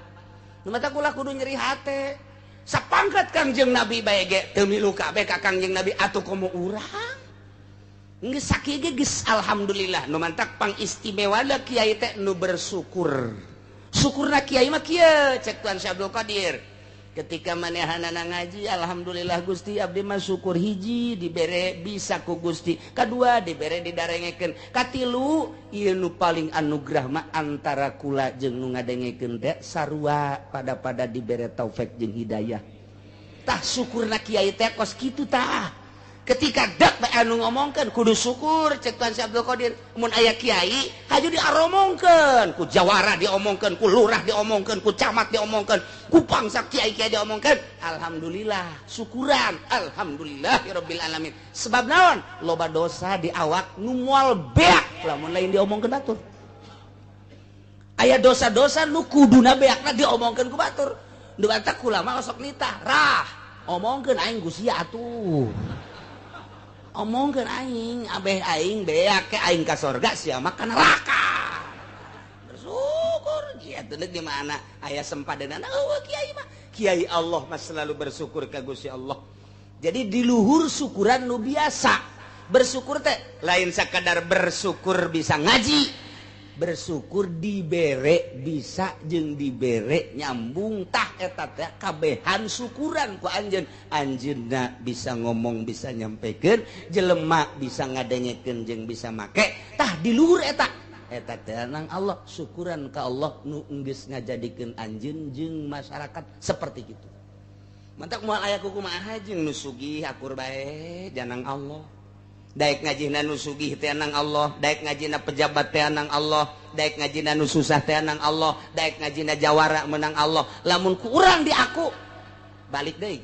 Nu mata kula kudu nyeri hate. Sapangkat Kangjeng Nabi bae ge teu milu kabeh ka Kangjeng Nabi atuh komo urang. Geus sakieu ge geus alhamdulillah. Nu mantak pangistimewana kiai teh nu bersyukur. Syukurna kiai mah kieu cek Tuan Syekh Abdul Qadir. Ketika manehanana ngaji, alhamdulillah Gusti abdi mah syukur, hiji dibere bisa ku Gusti, kadua dibere didarengekeun, katilu ieu nu paling anugerah mah antara kula jeung nu ngadengekeun teh sarua pada-pada dibere taufik jeung hidayah. Tah syukurna kiai teh kos kitu tah. Ketika dak bae anu ngomongkeun kudu syukur cek Tuan Syekh Abdul Qadir. Mun aya kiai haju diaromongkeun, ku jawara diomongkeun, ku lurah diomongkeun, ku camat diomongkeun, ku bangsa kiai-kiai diomongkeun. Alhamdulillah, syukuran, alhamdulillahirabbil alamin. Sebab naon? Loba dosa di awak nu moal beak lamun lain diomongkeun batur. Aya dosa-dosa nu kuduna beakna diomongkeun ku batur. Nu batak ulama osok nitah, rah, omongkeun aing ku sia atuh. Omongkeun aing, abeh aing beak ke aing ka sorga sia mah ka neraka. Bersyukur kieu teh di mana aya sempadanana eueuh kiai mah. Kiai Allah mah selalu bersyukur ka Gusti Allah. Jadi di luhur syukuran nu biasa. Bersyukur teh lain sakadar bersyukur bisa ngaji, bersyukur dibere bisa jeung dibere nyambung. Tah eta teh kabehan syukuran ku anjeun. Anjeunna bisa ngomong, bisa nyampekeun, jelema bisa ngadengekeun jeung bisa make. Tah di luhur eta eta teh nang Allah, syukuran ka Allah nu geus ngajadikeun anjeun jeung masyarakat seperti kitu. Mantak moal aya kumaha jeung nu sugih akur bae janang Allah. Daek ngajina nu sugih teh nang Allah, daek ngajina pejabat teh nang Allah, daek ngajina nu susah teh nang Allah, daek ngajina jawara menang Allah. Lamun ku urang di aku balik deui.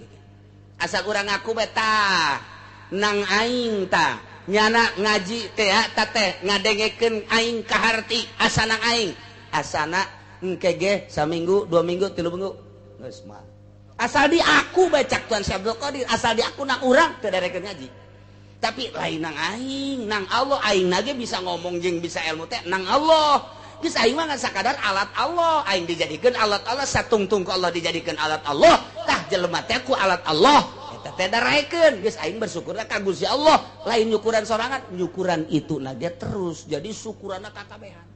Asa urang ngaku bae tah nang aing tah nyana ngaji teh ta teh ngadengekeun aing kaharti asa nang aing. Asana engke ge saminggu, 2 minggu, 3 minggu geus mah. Asal di aku bae cak Tuan Syekh Abdul Qadir, asal di aku nang urang teu darekeun ngaji. Tapi lain nang aing, nang Allah aing nage bisa ngomong jeung bisa ilmu teh nang Allah. Geus aing mah ngan sakadar alat Allah, aing dijadikeun alat Allah, satungtung ku Allah dijadikeun alat Allah. Tah jelema teh ku alat Allah. Eta teh daraekeun, geus aing bersyukurna ka Gusti Allah, lain nyukuran sorangan, nyukuran itu nage terus. Jadi syukuranna kakabehan.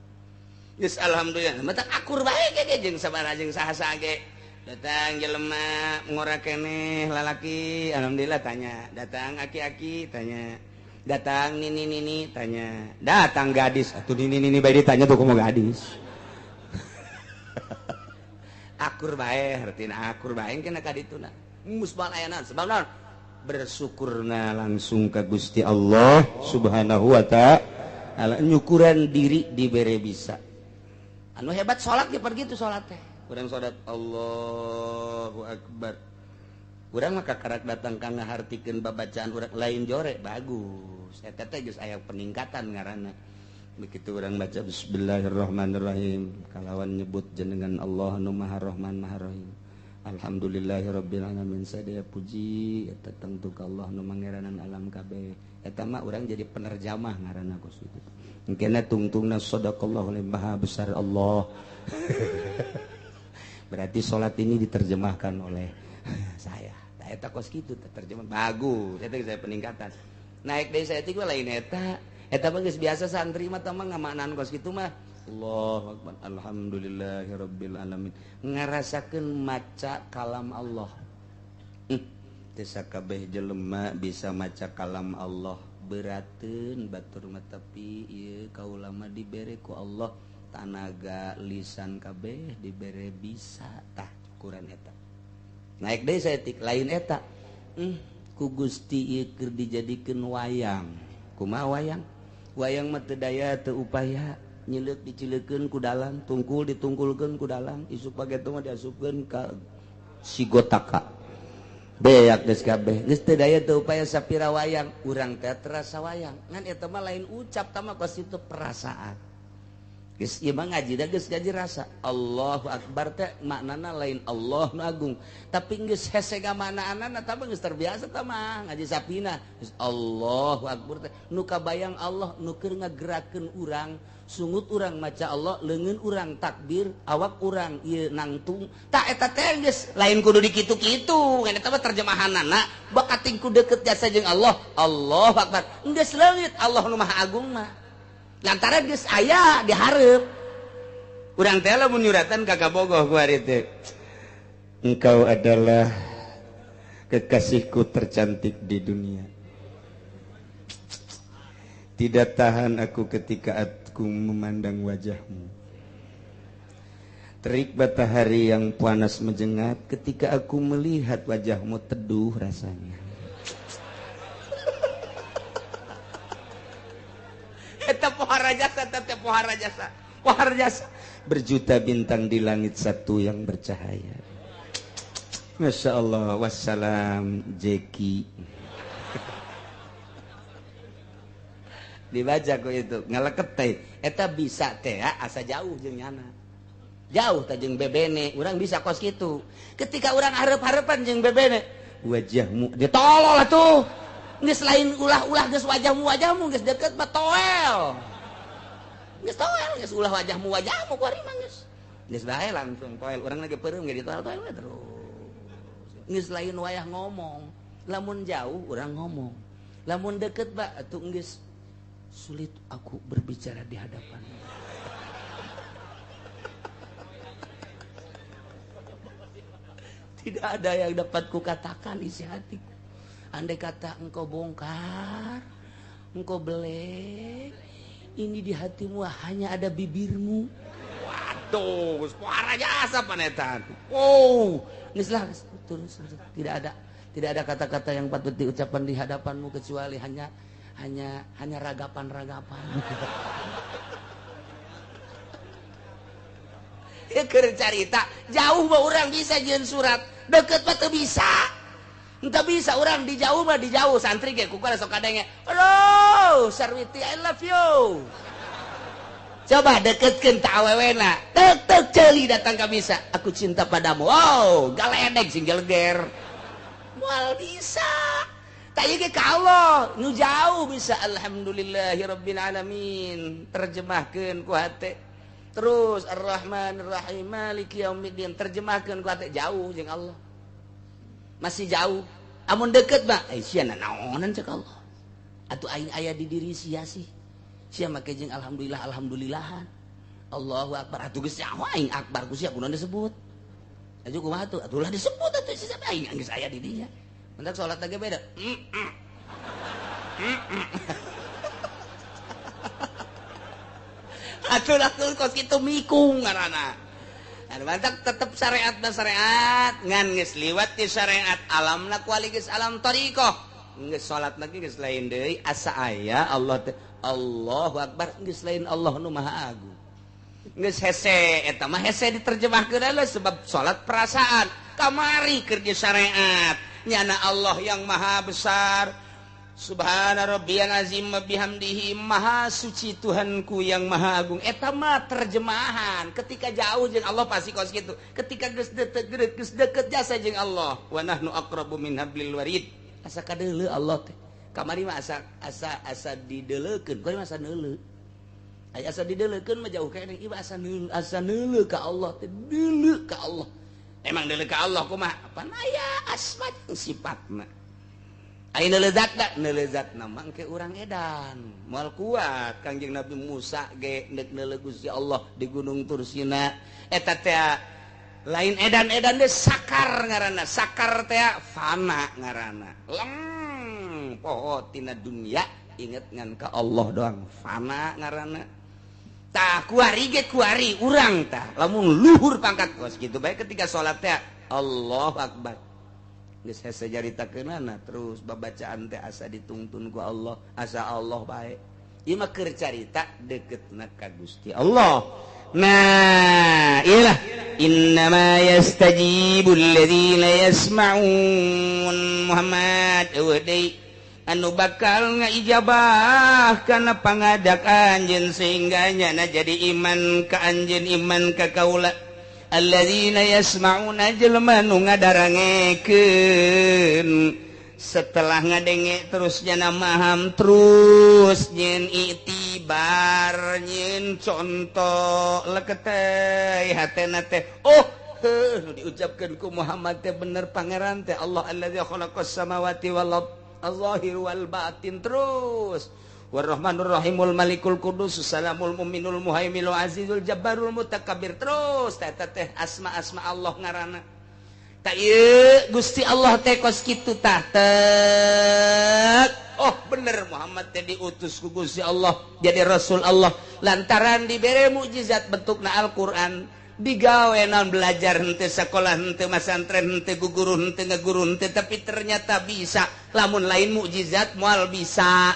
Geus alhamdulillah, mata akur bae ge jeung sabaraha jeung saha-saha ge. Datang jelema ngora keneh lalaki, alhamdulillah tanya. Datang aki-aki tanya. Datang nini-nini tanya. Datang gadis, atuh nini-nini bae ditanya tuh kumaha gadis. Akur bae, hartina akur bae kena ka dituna. Musbal ayana sebab naon? Bersyukurna langsung ka Gusti Allah Subhanahu wa ta'ala. Nyukuran diri dibere bisa. Anu hebat salat ge pergi tuh salat teh. Urang salat Allahu Akbar. Urang mah kakarak datang ka ngahartikeun babacaan urang lain jore bagus. Eta teh geus aya peningkatan ngaranna. Begitu urang baca bismillahirrahmanirrahim kalawan nyebut jenengan Allah nu Maha Rahman Maha Rahim. Alhamdulillahirabbil alamin sadaya puji eta tangtu ka Allah nu mangeranan alam kabeh. Eta mah urang jadi penerjamah ngaranna kos kitu. Engkena tungtungna sadaqallahu maha besar Allah. Berarti salat ini diterjemahkan oleh saya. Tah eta kos kitu terjemah bagus. Eta saya peningkatan. Naik deui saeutik mah lain eta. Eta mah geus biasa santri mah tah mah ngamaknaan kos kitu mah. Allahu akbar alhamdulillahirabbil alamin. Ngarasakeun maca kalam Allah. Teu sakabeh jelema bisa maca kalam Allah. Berateun batur mah tapi ieu kaula mah dibere ku Allah tanaga lisan kabeh dibere bisa tah ukuran eta. Naik deui saeutik lain eta. Ku Gusti ieu keur dijadikeun wayang. Kumaha wayang? Wayang mah teu daya teu upaya. Nyileuk dicileukeun ku dalang, tungkul ditungkulkeun ku dalang, isuk pageto mah diasupkeun ka sigotaka. Beak geus kabeh, geus teu daya teu upaya sapira wayang, urang teh terasa wayang. Ngan eta mah lain ucap tah mah kos itu perasaan. Geus ieu mah ngaji da geus ngaji rasa. Allahu akbar teh maknana lain Allah nu agung, tapi geus hese gamanaanana tah mah geus terbiasa tah mah ngaji sapina. Geus Allahu akbar teh nu kabayang Allah nu keur ngagerakeun urang. Sungut urang maca Allah, leungeun urang takbir, awak urang ieu nangtung. Tak eta teh geus lain kudu dikitu-kitu, ngan eta mah terjemahanana bakating ku deukeut jasa jeung Allah. Allahu akbar. Geus leungit Allah nu Maha Agung mah. Lantaran geus aya dihareup. Urang teh lamun nyuratan ka kabogoh ku ari teh. Engkau adalah kekasihku tercantik di dunia. Tidak tahan aku ketika aku memandang wajahmu. Terik matahari yang panas menjengat ketika aku melihat wajahmu teduh rasanya. Eta pohara jasa, eta pohara jasa, pohara jasa. Berjuta bintang di langit satu yang bercahaya. Masya Allah, wassalam Jeki. Dibaca ku itu ngaleket teh eta bisa teh asa jauh jeung nyana jauh teh jeung bebene urang bisa kos kitu ketika urang hareup-hareupan jeung bebene wajahmu ditolol atuh geus lain ulah-ulah geus wajahmu geus deket mah toel geus toel geus ulah wajahmu ku ari mah geus geus bae langsung toel urang lagi peureum ge ditolol-tolol terus geus lain wayah ngomong lamun jauh urang ngomong lamun deket ba atuh geus sulit aku berbicara di hadapan. Tidak ada yang dapat kukatakan isi hatiku. Andai kata engkau bongkar, engkau belek, ini di hatimu hanya ada bibirmu. Waduh, suara jasa panetan. Wow, geus lah terus tidak ada kata-kata yang patut diucapkan di hadapanmu kecuali hanya ragapan-ragapan. Ya keur carita, jauh mah urang bisa jeung surat, deket mah teu bisa. Henteu bisa urang di jauh mah di jauh santri ge ku sok kadenge. Aduh, Sarwiti I love you. Coba deketkeun ta awewena. Tek tek ceuli datang ka bisa. Aku cinta padamu. Wow, galedeg sing geleger. Moal bisa. Tak ka Allah nu jauh bisa alhamdulillahirabbil alamin terjemahkeun ku hate terus arrahmanirrahim maliki yaumiddin terjemahkeun ku hate jauh jeung Allah masih jauh amun deket mah sia naonan cek Allah atuh aing aya di diri sia sih sia make jeung alhamdulillah alhamdulillahan Allahu akbar atuh geus nyaho aing akbar ku sia kunaon disebut atuh kumaha atuh atuh lah disebut atuh sia aing geus aya di dinya. Mentak sholat lagi beda. Atuh langsung kos kitu mikung ngaranna. Anu mantak tetep syariat na syariat ngan geus liwat ti syariat alamna kuali geus alam thariqah. Geus salat lagi geus lain deui asa aya Allah teh Allahu akbar geus lain Allah nu Maha Agung. Geus hese eta mah hese diterjemahkeun sebab salat perasaan kamari keur syariat. Nyana Allah yang maha besar Subhana rabbiyal azim wa bihamdihi, maha suci Tuhanku yang maha agung. Eta mah terjemahan ketika jauh jeung Allah pasti kos kitu. Ketika geus deket, geus deket jasa jeung Allah, wa nahnu aqrabu min hablil warid, asa kadeuleu Allah teh. Kamari mah asa asa asa dideuleukeun, kuari mah asa neuleu. Aya asa dideuleukeun mah jauh keneh, ieu asa neuleu, asa neuleu ka Allah teh, deuleu ka Allah. Emang deuleu ka Allah kumaha? Pan aya asma jeung sifatna. Aya neuleu zatna, neuleu zatna mah engke urang edan. Moal kuat. Kangjeng Nabi Musa ge neuk neuleu Gusti Allah di Gunung Tursina. Eta teh lain edan-edan deh, sakar ngaranna. Sakar teh fana ngaranna. Leng poho tina dunia, inget ngan ka Allah doang, fana ngaranna. Tah, kuari ge kuari urang tah lamun luhur pangkat kos kitu bae ketika salat teh Allahu Akbar. Geus hese caritakeunana, terus babacaan teh asa ditungtun ku Allah, asa Allah bae. Ieu mah keur carita deketna ka Gusti Allah. Nah, iyalah, innama yastajibul ladzina yasma'un. Muhammad, eueuh deui anu bakal ngaijabah kana pangadak anjeun sehingga nyana jadi iman ka anjeun, iman ka kaula. Alladzina yasma'una, jelema nu ngadarangekeun. Setelah ngadenge terus jana maham, terus nyen itibar, nyen contoh leketei hatena teh, oh heuh, nu diucapkeun ku Muhammad teh bener, Pangeran teh Allah allazi khalaqas samawati wal ard, az-zahir wal batin, terus warahmanur rahimul malikul qudus salamul mu'minul muhaiminul azizul jabbarul mutakabbir, terus eta teh asma-asma Allah ngaranna. Tak ieu Gusti Allah teh kos kitu tah tek. Oh bener, Muhammad teh diutus ku Gusti Allah jadi rasul Allah lantaran dibere mukjizat bentukna Al-Qur'an, digawe naon, belajar henteu, sekolah henteu, masantren henteu, guguru henteu, ngaguru henteu, tapi ternyata bisa. Lamun lain mukjizat moal bisa.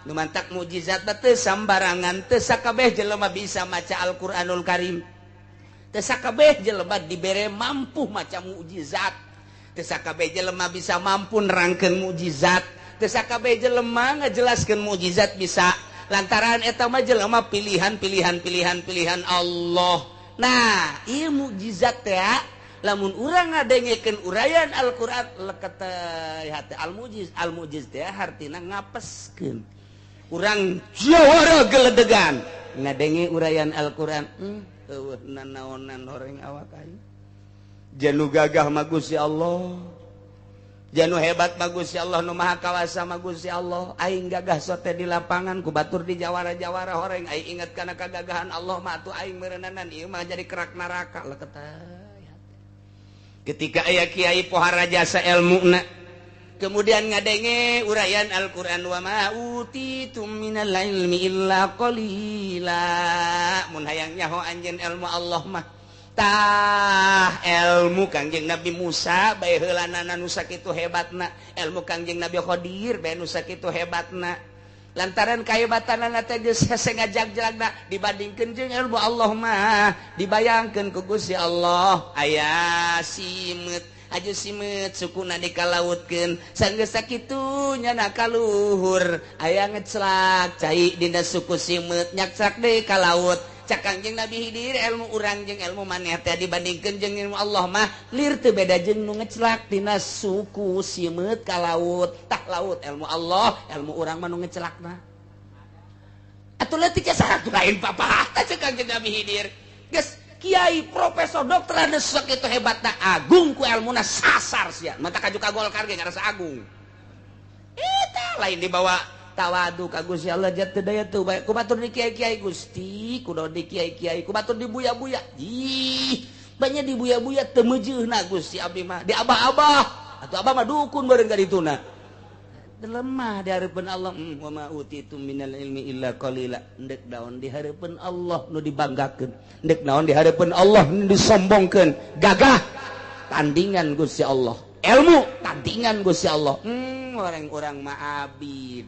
Nu mantak mukjizat mah teu sambarangan, teu sakabeh jelema bisa maca Al-Qur'anul Karim, teu sakabeh jelema dibere mampu maca mukjizat, teu sakabeh jelema bisa mampu nerangkeun mukjizat, teu sakabeh jelema ngajelaskeun mukjizat bisa, lantaran eta mah jelema pilihan, pilihan, pilihan, pilihan Allah. Nah, ieu mukjizat teh lamun urang ngadengekeun uraian Al-Qur'an leket hate. Al mujiz, al mujiz teh hartina ngapeskeun. Urang jawara geledegan ngadenge uraian Al-Qur'an, eueuh nanaonan horeng awak aing. Janu gagah mah Gusti Allah, janu hebat mah Gusti Allah, nu maha kawasa mah Gusti Allah. Aing gagah sote di lapangan, ku batur di jawara-jawara horeng. Aing inget kana kagagahan Allah mah atuh aing meureunana ieu mah jadi kerak neraka leket. Ketika aya kiai pohara jasa ilmuna, kemudian ngadenge uraian Al-Qur'an, wa ma utitum minal ilmi illa qalila, mun hayang nyaho anjeun ilmu Allah mah tah ilmu Kangjeng Nabi Musa bae heulanana nu sakitu hebatna, ilmu Kangjeng Nabi Khadir bae nu sakitu hebatna, lantaran kahebatanana teh geus hese ngajag-jagna dibandingkeun jeung ilmu Allah mah. Dibayangkeun ku Gusti Allah aya simeut, aju simeut sukuna dikalautkeun, sanggeus sakitu nyana kaluhur aya ngeclak cai dina suku simeut, nyakclak deui ka laut. Cak Kangjeng Nabi Hidir, ilmu urang jeung ilmu maneh teh dibandingkeun jeung ilmu Allah mah lir teu beda jeung nu ngeclak dina suku simeut ka laut. Tah, laut ilmu Allah, ilmu urang mah nu ngecelakna atuh leutik ya, lain papa. Cek Kangjeng Nabi Hidir, geus kiai, profesor, dokter anu sakitu hebatna, agung ku ilmuna, sasar sia. Mata kaju ka Golkar ge ngarasa agung. Eta lain dibawa tawadu ka Gusti Allah, jatuh daya tuh bae ku batur di kiai-kiai. Gusti, kudu di kiai-kiai, ku batur di buya-buya. Ih, banyak di buya-buya teu meujeuhna. Gusti, abdi mah di abah-abah atuh, abah mah dukun bareng ka dituna. Lemah di hareupeun Allah. Wa ma utitum minal ilmi illa qalila. Ndek naon di hareupeun Allah nu dibanggakeun? Ndek naon di hareupeun Allah nu disombongkeun? Gagah tandingan Gusti Allah, ilmu tandingan Gusti Allah. Orang-orang mah abid,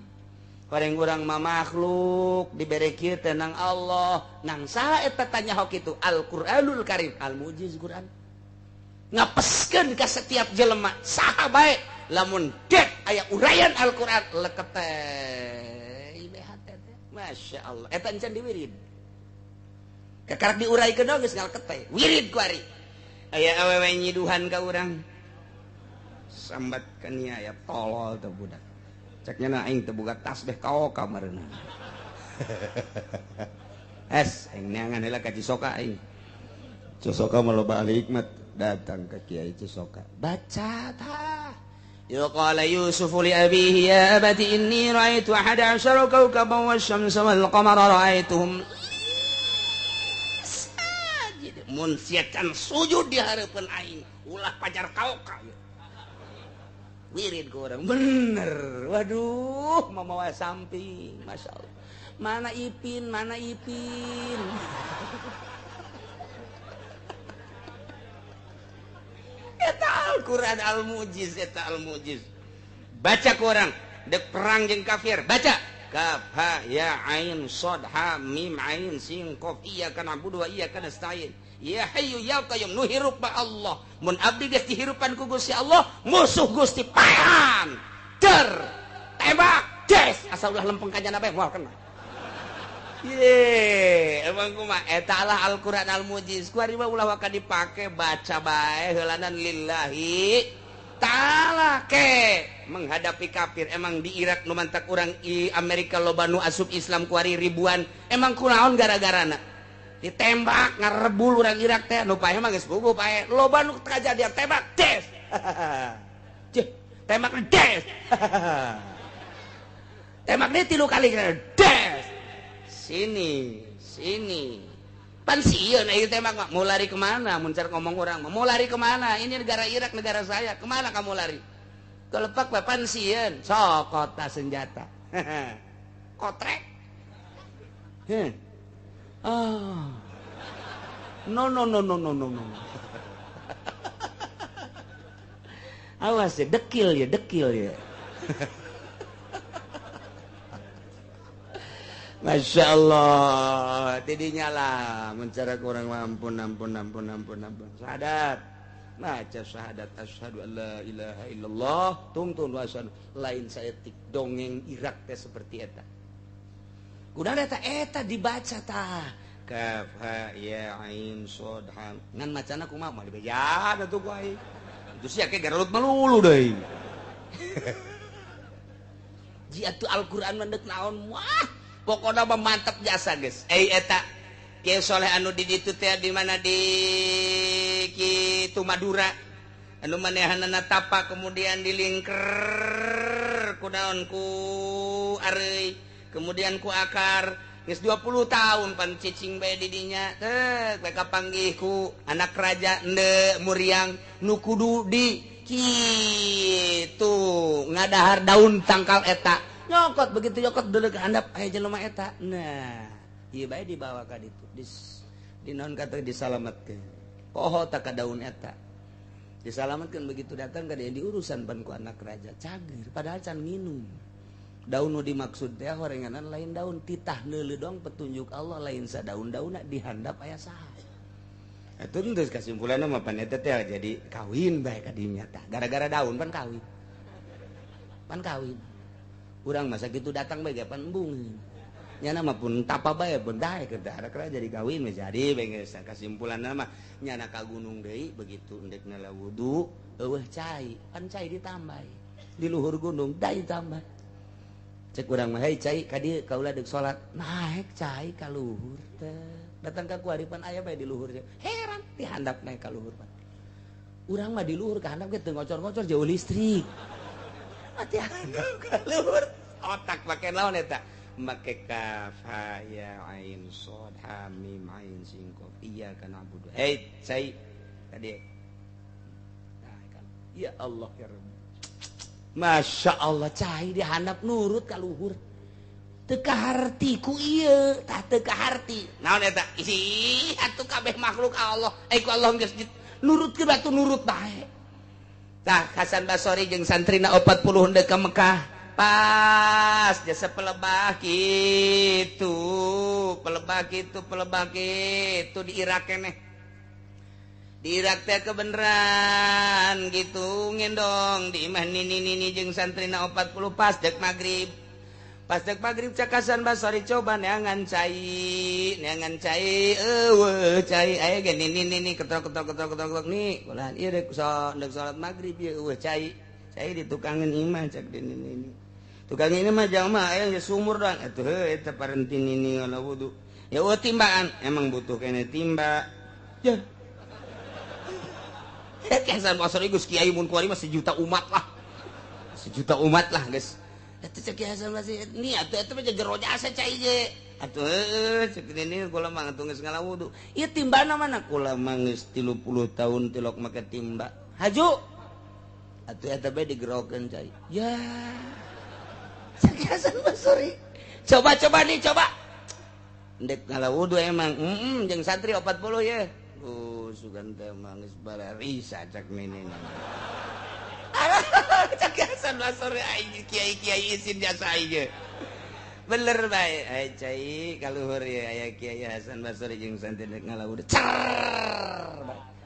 orang-orang mah makhluk dibere kieu teh nang Allah, nang saha eta tanya hok itu? Al-Qur'anul Karim, al-mujiz Quran ngapeskeun ka setiap jelema saha bae lamun dek. aya uraian Al-Qur'an lekete IBHT teh. Masya Allah eta encan diwirid. Kakarak diuraikeun geus ngalekete. Wirid ku ari. Aya awewe nyiduhan ka urang. Sambat ka nia aya tolol teh budak. Cek nya aing teu boga tasbih kaoka mareuna. Es aing neangan heula ka Cisoka aing. Cisoka mah loba ahli hikmat, datang ke Kiai Cisoka. Baca tah. Ya qala Yusuf li abihi ya abati inni ra'aitu ahada asyara kawkaban wasyamsa wal qamara ra'aituhum sajid. Mun sia can sujud di hareupeun aing, ulah pajar kaoka. Wirid ku urang bener. Waduh, mamawa samping, masyaallah. Mana Ipin, mana Ipin. Eta Al-Quran Al-Mujiz, eta Al-Mujiz. Baca ku orang, dek perang jeung kafir, baca. Kaf ha ya ain shad ha mim ain sin qaf iyyaka na'budu wa iyyaka nasta'in. Ya hayyu ya qayyum, nu hirup ba Allah. Mun abdi geus dihirupan ku Gusti Allah, musuh Gusti paehan. Der, tembak, des, asal ulah lempeng ka jana bae moal kena. Ye, emang kumaha eta lah Al-Qur'an Al-Mujiz. Ku ari mah ulah waka dipake, baca bae heulanan lillahi ta'ala ke menghadapi kafir. Emang di Irak nu mantak urang i Amerika loba nu asup Islam ku ari ribuan. Emang kunaon gara-garana? Ditembak ngarebul urang Irak teh nu paeh mah geus puguh paeh. Loba nu kajadian tembak des. Cih, tembak des. Tembak deui 3 kali des. Sini, sini. Pan sieun ieu tembak mah. Mau lari kemana? Mun car ngomong urang mah. Mau lari kemana? Ini negara Irak, negara saya. Kemana kamu lari? Kelepak bae pan sieun. Sok kota senjata. Kotrek. Heh. Ah. No no no no no no no. Awas ya, dekil ya, dekil ya. Masya Allah, tidinya lah mencara kurang ampun ampun ampun ampun ampun. Syahadat, baca syahadat asyhadu alla ilaha illallah, tungtun wa asyhadu lain saeutik dongeng Irak teh seperti eta. Kunaon eta eta dibaca tah. Kaf ha ya ain shad ha. Ngan macana kumaha mah dibeja atuh ku aing. Itu sia ke garelut melulu deui. Ji atuh Al-Qur'an mah deuk naon wah. Pokoknya mah mantap jasa guys. Eta Kiai Soleh anu di ditu teh di mana di kitu Madura. Anu manehanana tapa kemudian dilingker ku naon ku areuy, kemudian ku akar. Geus 20 tahun pan cicing bae di dinya. Teh bae kapanggih ku anak raja ende muriang nu kudu di kitu ngadahar daun tangkal eta. Nyokot begitu nyokot dulu ke handap aya jelema eta. Nah, ieu bae dibawa ka ditu. Di naon kata disalametkeun. Poho tak ka daun eta. Disalametkeun begitu datang ka dia diurusan pan ku anak raja. Cager padahal can nginum. Daun nu dimaksud teh horenganan lain daun titah neuleuh doang petunjuk Allah lain sadaun-daunna di handap aya saha. Eta geus kasimpulanna mah pan eta teh jadi kawin bae ka dinya tah. Gara-gara daun pan kawin. Pan kawin. Urang masa gitu datang bae pan embung. Nyana mah pun tapa bae pun daek keur jadi kawin we jadi bae geus kasimpulanna mah nyana ka gunung deui begitu endek nala wudu eueuh cai, pan cai ditambah. Di luhur gunung dai tambah. Cek urang mah hei cai ka dieu kaula deuk salat. Naek cai ka luhur teh. Datang ka kuaripan aya bae di luhur. Heran di handap naek ka luhur pan. Urang mah di luhur ka handap ge teu ngocor-ngocor jauh listrik. Mati handap ka luhur. Otak make naon eta? Make kaf ha ya ain shad ha mim ain sin qaf iyyaka na'budu. Hei cai tadi. Nah, kan. Ya Allah ya Rabb. Masya Allah cai dihandap nurut ka luhur. Teu kaharti ku ieu, tah teu kaharti. Naon eta? Ih, atuh kabeh makhluk Allah. Ku Allah geus nurutkeun batu nurut bae. Tah Hasan Basori jeung santrina 40 henteu ka Mekah. Pas jasa pelebah kitu, pelebah kitu, pelebah kitu di Irak keneh. Di Irak teh kebeneran gitu ngendong di imah nini-nini jeung santrina 40 pas dek magrib. Pas dek magrib cak Hasan Basri coba neangan cai eueuh cai aya ge nini-nini ketrok ketrok ketrok ketrok nih ulah ieu dek salat magrib ieu eueuh cai cai ditukangeun imah cak nini-nini. Tukang ini mah jamaah aya geus sumur doang atuh heuh eta parenti nini ngala wudu. Ya eueuh timbaan emang butuh kene timba. Ya. Hasan Basri geus kiai mun kuari mah sejuta umat lah. Sejuta umat lah geus. Eta cek Hasan Basri ni atuh eta mah jero jasa cai ge. Atuh heuh cek nini kula mah atuh geus ngala wudu. Ieu timbana mana kula mah geus 30 tahun tilok make timba. Haju. Atuh eta bae digerokeun cai. Ya. Cek Hasan Basri. Coba-coba nih coba. Ndek ngala wudu emang jeung santri 40 ye. Sugan teh mah geus bararisa cak nini. Cak Hasan Basri aing kiai-kiai isin jasa aing. Bener bae ai cai kaluhur ye aya Kiai Hasan Basri jeung santri ndek ngala wudu. Cer.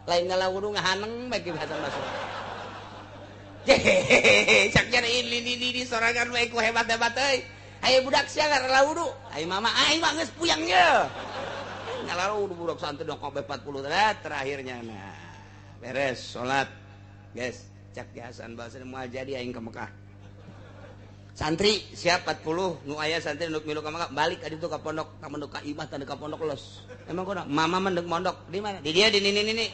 Lain ngala wudu ngahaneng bae Ki Hasan Basri. Hehehe, cak nyari ini sorangan bae ku hebat-hebat euy. Ayo budak sia ngala wudu. Ayo mama aing mah geus puyang ye. Ngala wudu budak santri dong kabeh 40 terakhirnya nah. Beres salat. Guys, cak Hasan Basri moal jadi aing ke Mekah. Santri siap 40 nu aya santri nu milu ka Mekah balik ka ditu ka pondok, ka mondok ka imah tanda ka pondok los. Emang kunaon? Mama mah deuk mondok di mana? Di dieu di nini nini.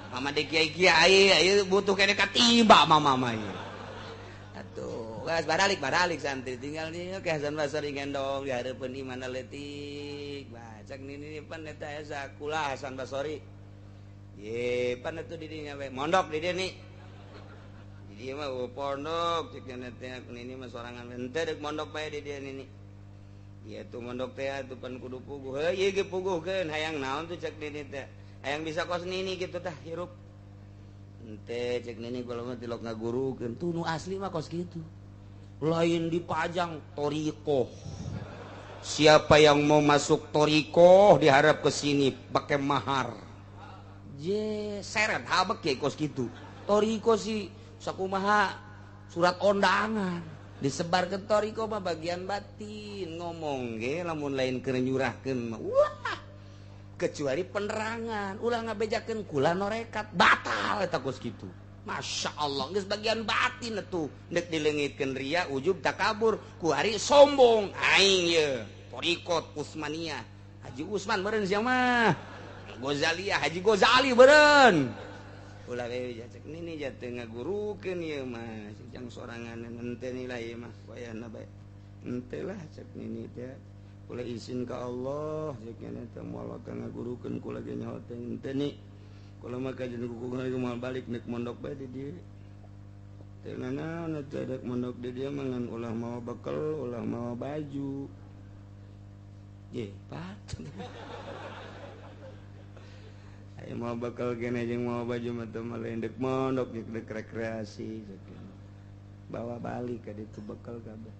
Mama de kiai-kiai ayo butuh kene katiba mama mah ieu. Atuh, geus baralik santri tinggal di ke Hasan Basri gendong di hareupeun imahna leutik. Bah, cak nini pan eta asa kula Hasan Basri. Ye, pan atuh di dinya we mondok di dieu nih. Di dieu mah pondok cek nya teh nini mah sorangan henteu deuk mondok bae di dieu nini. Ieu tuh mondok teh atuh pan kudu puguh. Heuh ieu ge puguhkeun hayang naon tuh cek nini teh. Hayang bisa kos nini gitu tah hirup. Ente cek nini kula mah tilok ngagurukeun tuh nu asli mah kos kitu. Lain dipajang thoriqoh. Siapa yang mau masuk thoriqoh diharap ke sini pakai mahar. Je seret habek ye kos kitu. Thoriqoh sih sakumaha surat undangan disebar ke thoriqoh mah bagian batin ngomong ge lamun lain keur nyurahkeun mah wah. Kecuali penerangan ulah ngabejakeun kula norekat batal eta kos kitu. Masya Allah geus bagian batin atuh deuk dileungitkeun ria ujub takabur ku ari sombong aing ye thoriqot Utsmaniyah Haji Usman meureun sia mah Ghazaliyah Haji Ghazali meureun ulah we cek nini jatuh ngagurukeun ieu mah jang sorangan henteu nilai ieu mah wayahna bae henteu lah cek nini teh kula izin ka Allah cek nini teh moal ka ngagurukeun kula ge nyaho teh henteu ni kula mah kajen kuku moal balik nek mondok bae di dieu teh nanaon teh dek mondok di dieu mah ngan ulah mawa bekel ulah mawa baju ye pat ayo mau bekal kene jeung mawa baju mah teh mah lain dek mondok dek rekreasi bawa balik ka ditu bekal kabeh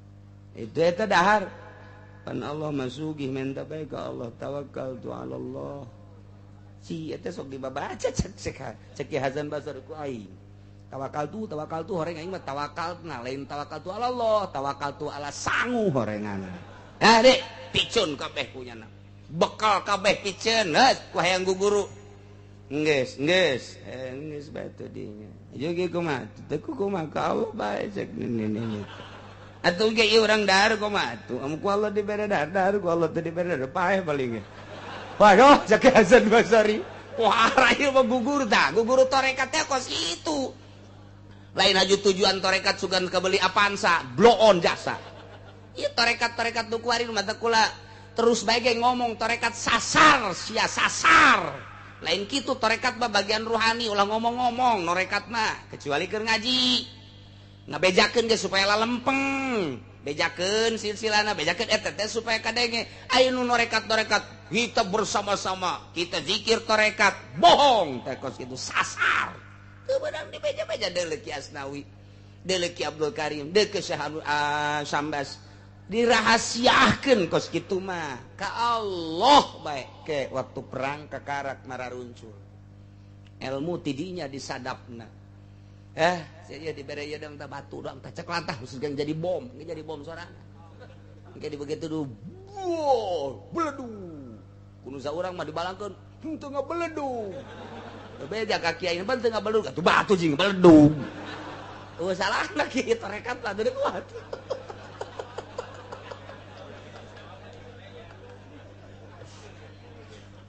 itu eta dahar pan Allah masugih menta bae ka Allah tawakal tu ala Allah si eta sok dibabaca cek cek Hasan Basri ku aing tawakal tu horeng aing mah tawakal nah lain tawakal tu ala Allah tawakal tu ala sangu horengan nah dek picun kabeh punyana bekal kabeh piceun geus ku hayang guguru geus geus geus bae teh dinya ieu ge kumaha teu kumaha ka Allah bae cek nini atuh ge ieu urang dahar kumaha atuh amun ku Allah dibere dahar dahar ku Allah teu dibere dahar paeh paling ge waduh cek Hasan Basri wah ieu mah gugur tah gugur tarekat teh kos kitu lain haju tujuan tarekat sugan kabeli Avanza blow on jasa ieu tarekat-tarekat nu kuari mah teh kula terus bae ge ngomong tarekat sasar sia sasar lain kitu tarekat mah bagian ruhani ulah ngomong-ngomong norekat mah kecuali keur ngaji ngabejakeun ge supaya lalempeng bejakeun silsilana bejakeun eta teh supaya kadenge aya nu norekat-norekat kita bersama-sama kita zikir tarekat bohong teh kos kitu sasar teu beunang dibeja-beja deuleu Ki Asnawi deuleu Ki Abdul Karim deuleu Syekh Sambas dirahasiakeun kos kitu mah ka Allah bae ke waktu perang kakarak mararuncul ilmu tidinya disadapna. Saya dibere ieu dong tah batu dong tah cek lantah khusus gang jadi bom, ge jadi bom sorangan. Engke di begitu duh. Beledug. Kudu saurang mah dibalangkeun, henteu ngabeledug. Beja ka kiai ban teu ngabeledug, atuh batu jeung beledug. Eueuh salahna kieu tarekat lah teu kuat.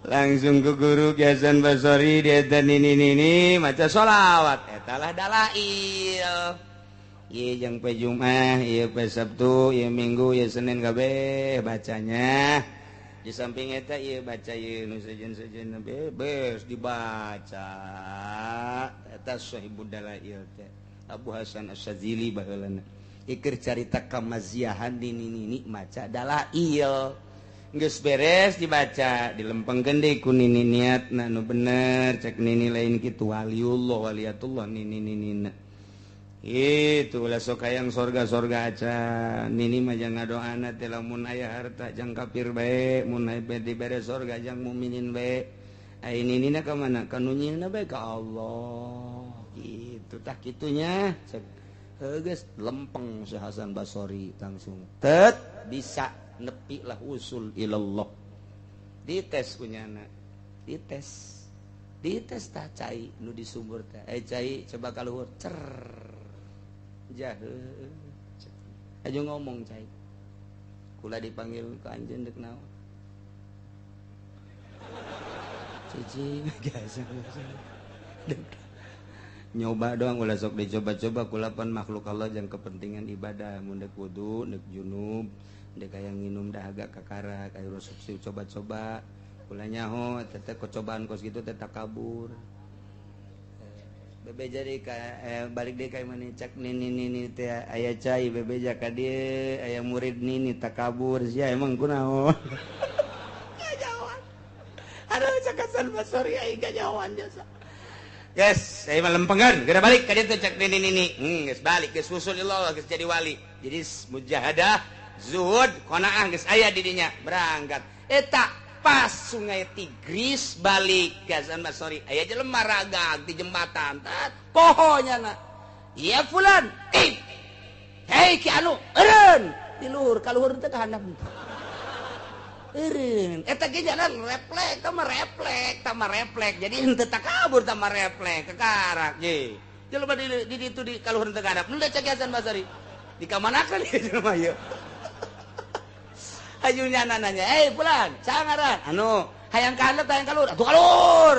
Langsung ke guru Ki Hasan Basori dia dan nini maca sholawat eta lah dalail. Ieu jeung pe Jumat, ieu pe Sabtu, ieu Minggu, ieu Senin kabeh bacanya. Di samping eta ieu baca ieu nu sejen-sejen bebes dibaca. Eta Sahibud Dalail teh Abu Hasan Asy-Syadzili baheulana. Iker carita kamaziahan di nini maca dalail. Geus beres dibaca dilempengkeun deui ku nini niatna nu bener cek nini lain kitu waliullah waliyatullah nini ninina. Itu ulah sok hayang sorga-sorga acan nini mah jang ngadoana teh lamun aya harta jang kafir bae mun aya dibere sorga jang mukminin bae. Ai ninina ka mana? Ka nu nyieunna bae ka Allah. Kitu tah kitunya cek heuh geus lempeng si Hasan Basori langsung tet bisa nepi lah usul ilallah. Dites kunyana, dites, dites tah cai nu di sumur teh. Cai coba kaluhur cer jahe. Aja ngomong cai. Kula dipanggil ke anjeun deuk naon? Cici biasa. Nyoba doang ulah sok dicoba-coba kulapan makhluk Allah jang kepentingan ibadah mun deuk wudu, deuk junub. Dek hayang nginum dahaga kakara kayak rusuk coba-coba kula nyaho teteh kecobaan kos gitu teh takabur bebe jadi ka balik deui ka imah cek nini nini teh aya cai bebe ja ka dieu aya murid nini takabur sia emang kunaon kajawan aduh cek Hasan Basori aing kajawan jasa geus saya mah lempengan geura balik ka dieu teh cek nini nini geus balik geus usul Allah geus jadi wali jadi mujahadah zuhud qanaah geus aya di dinya berangkat eta pas sungai Tigris balik ke Hasan Basori aya jelema ragag di jembatan tat poho nyana ya fulan hei ki anu eureun di luhur ka luhur teh ka handap eureun eta ge jalan reflek tah mah reflek jadi henteu takabur tah mah reflek kekarak ye jelema di ditu di ka luhur teh ka handap nu cek Hasan Basori dikamanakeun ieu jelema ieu ajunya nanya, "Eh, pulang, sangaran." Anu, hayang ka handap hayang ka luhur. Atuh ka luhur.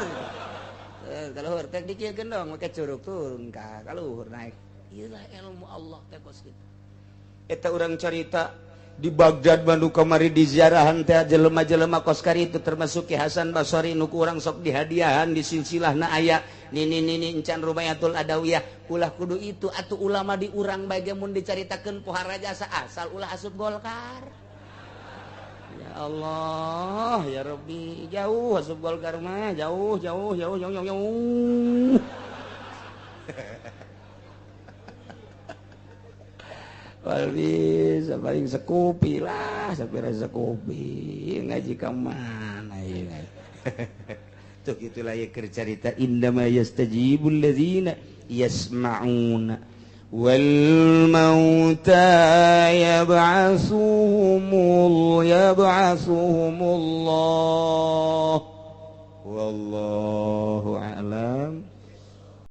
Ka luhur teh dikieukeun dong make curug turun ka luhur naik. Ieu lah ilmu Allah teh kos kitu. Eta urang carita di Baghdad Bandung kamari di ziarahan teh jelema-jelema kos kari itu termasuk Ki Hasan Basori nu ku urang sok dihadiahan di silsilahna aya nini nini encan Rubayatul Adawiyah ulah kudu itu atuh ulama di urang bae ge mun dicaritakeun pohara jasa asal ulah asup Golkar. Ya Allah, ya Rabbi, jauh asup Golkar mah, jauh jauh jauh jauh jauh jauh. Wal bisa paling sekupi lah, sapira sekupi ngaji ka mana ieu. Tuh gitulah ya keur carita indama yastajibul ladzina yasma'una wal mauta yab'asuhumullah wallahu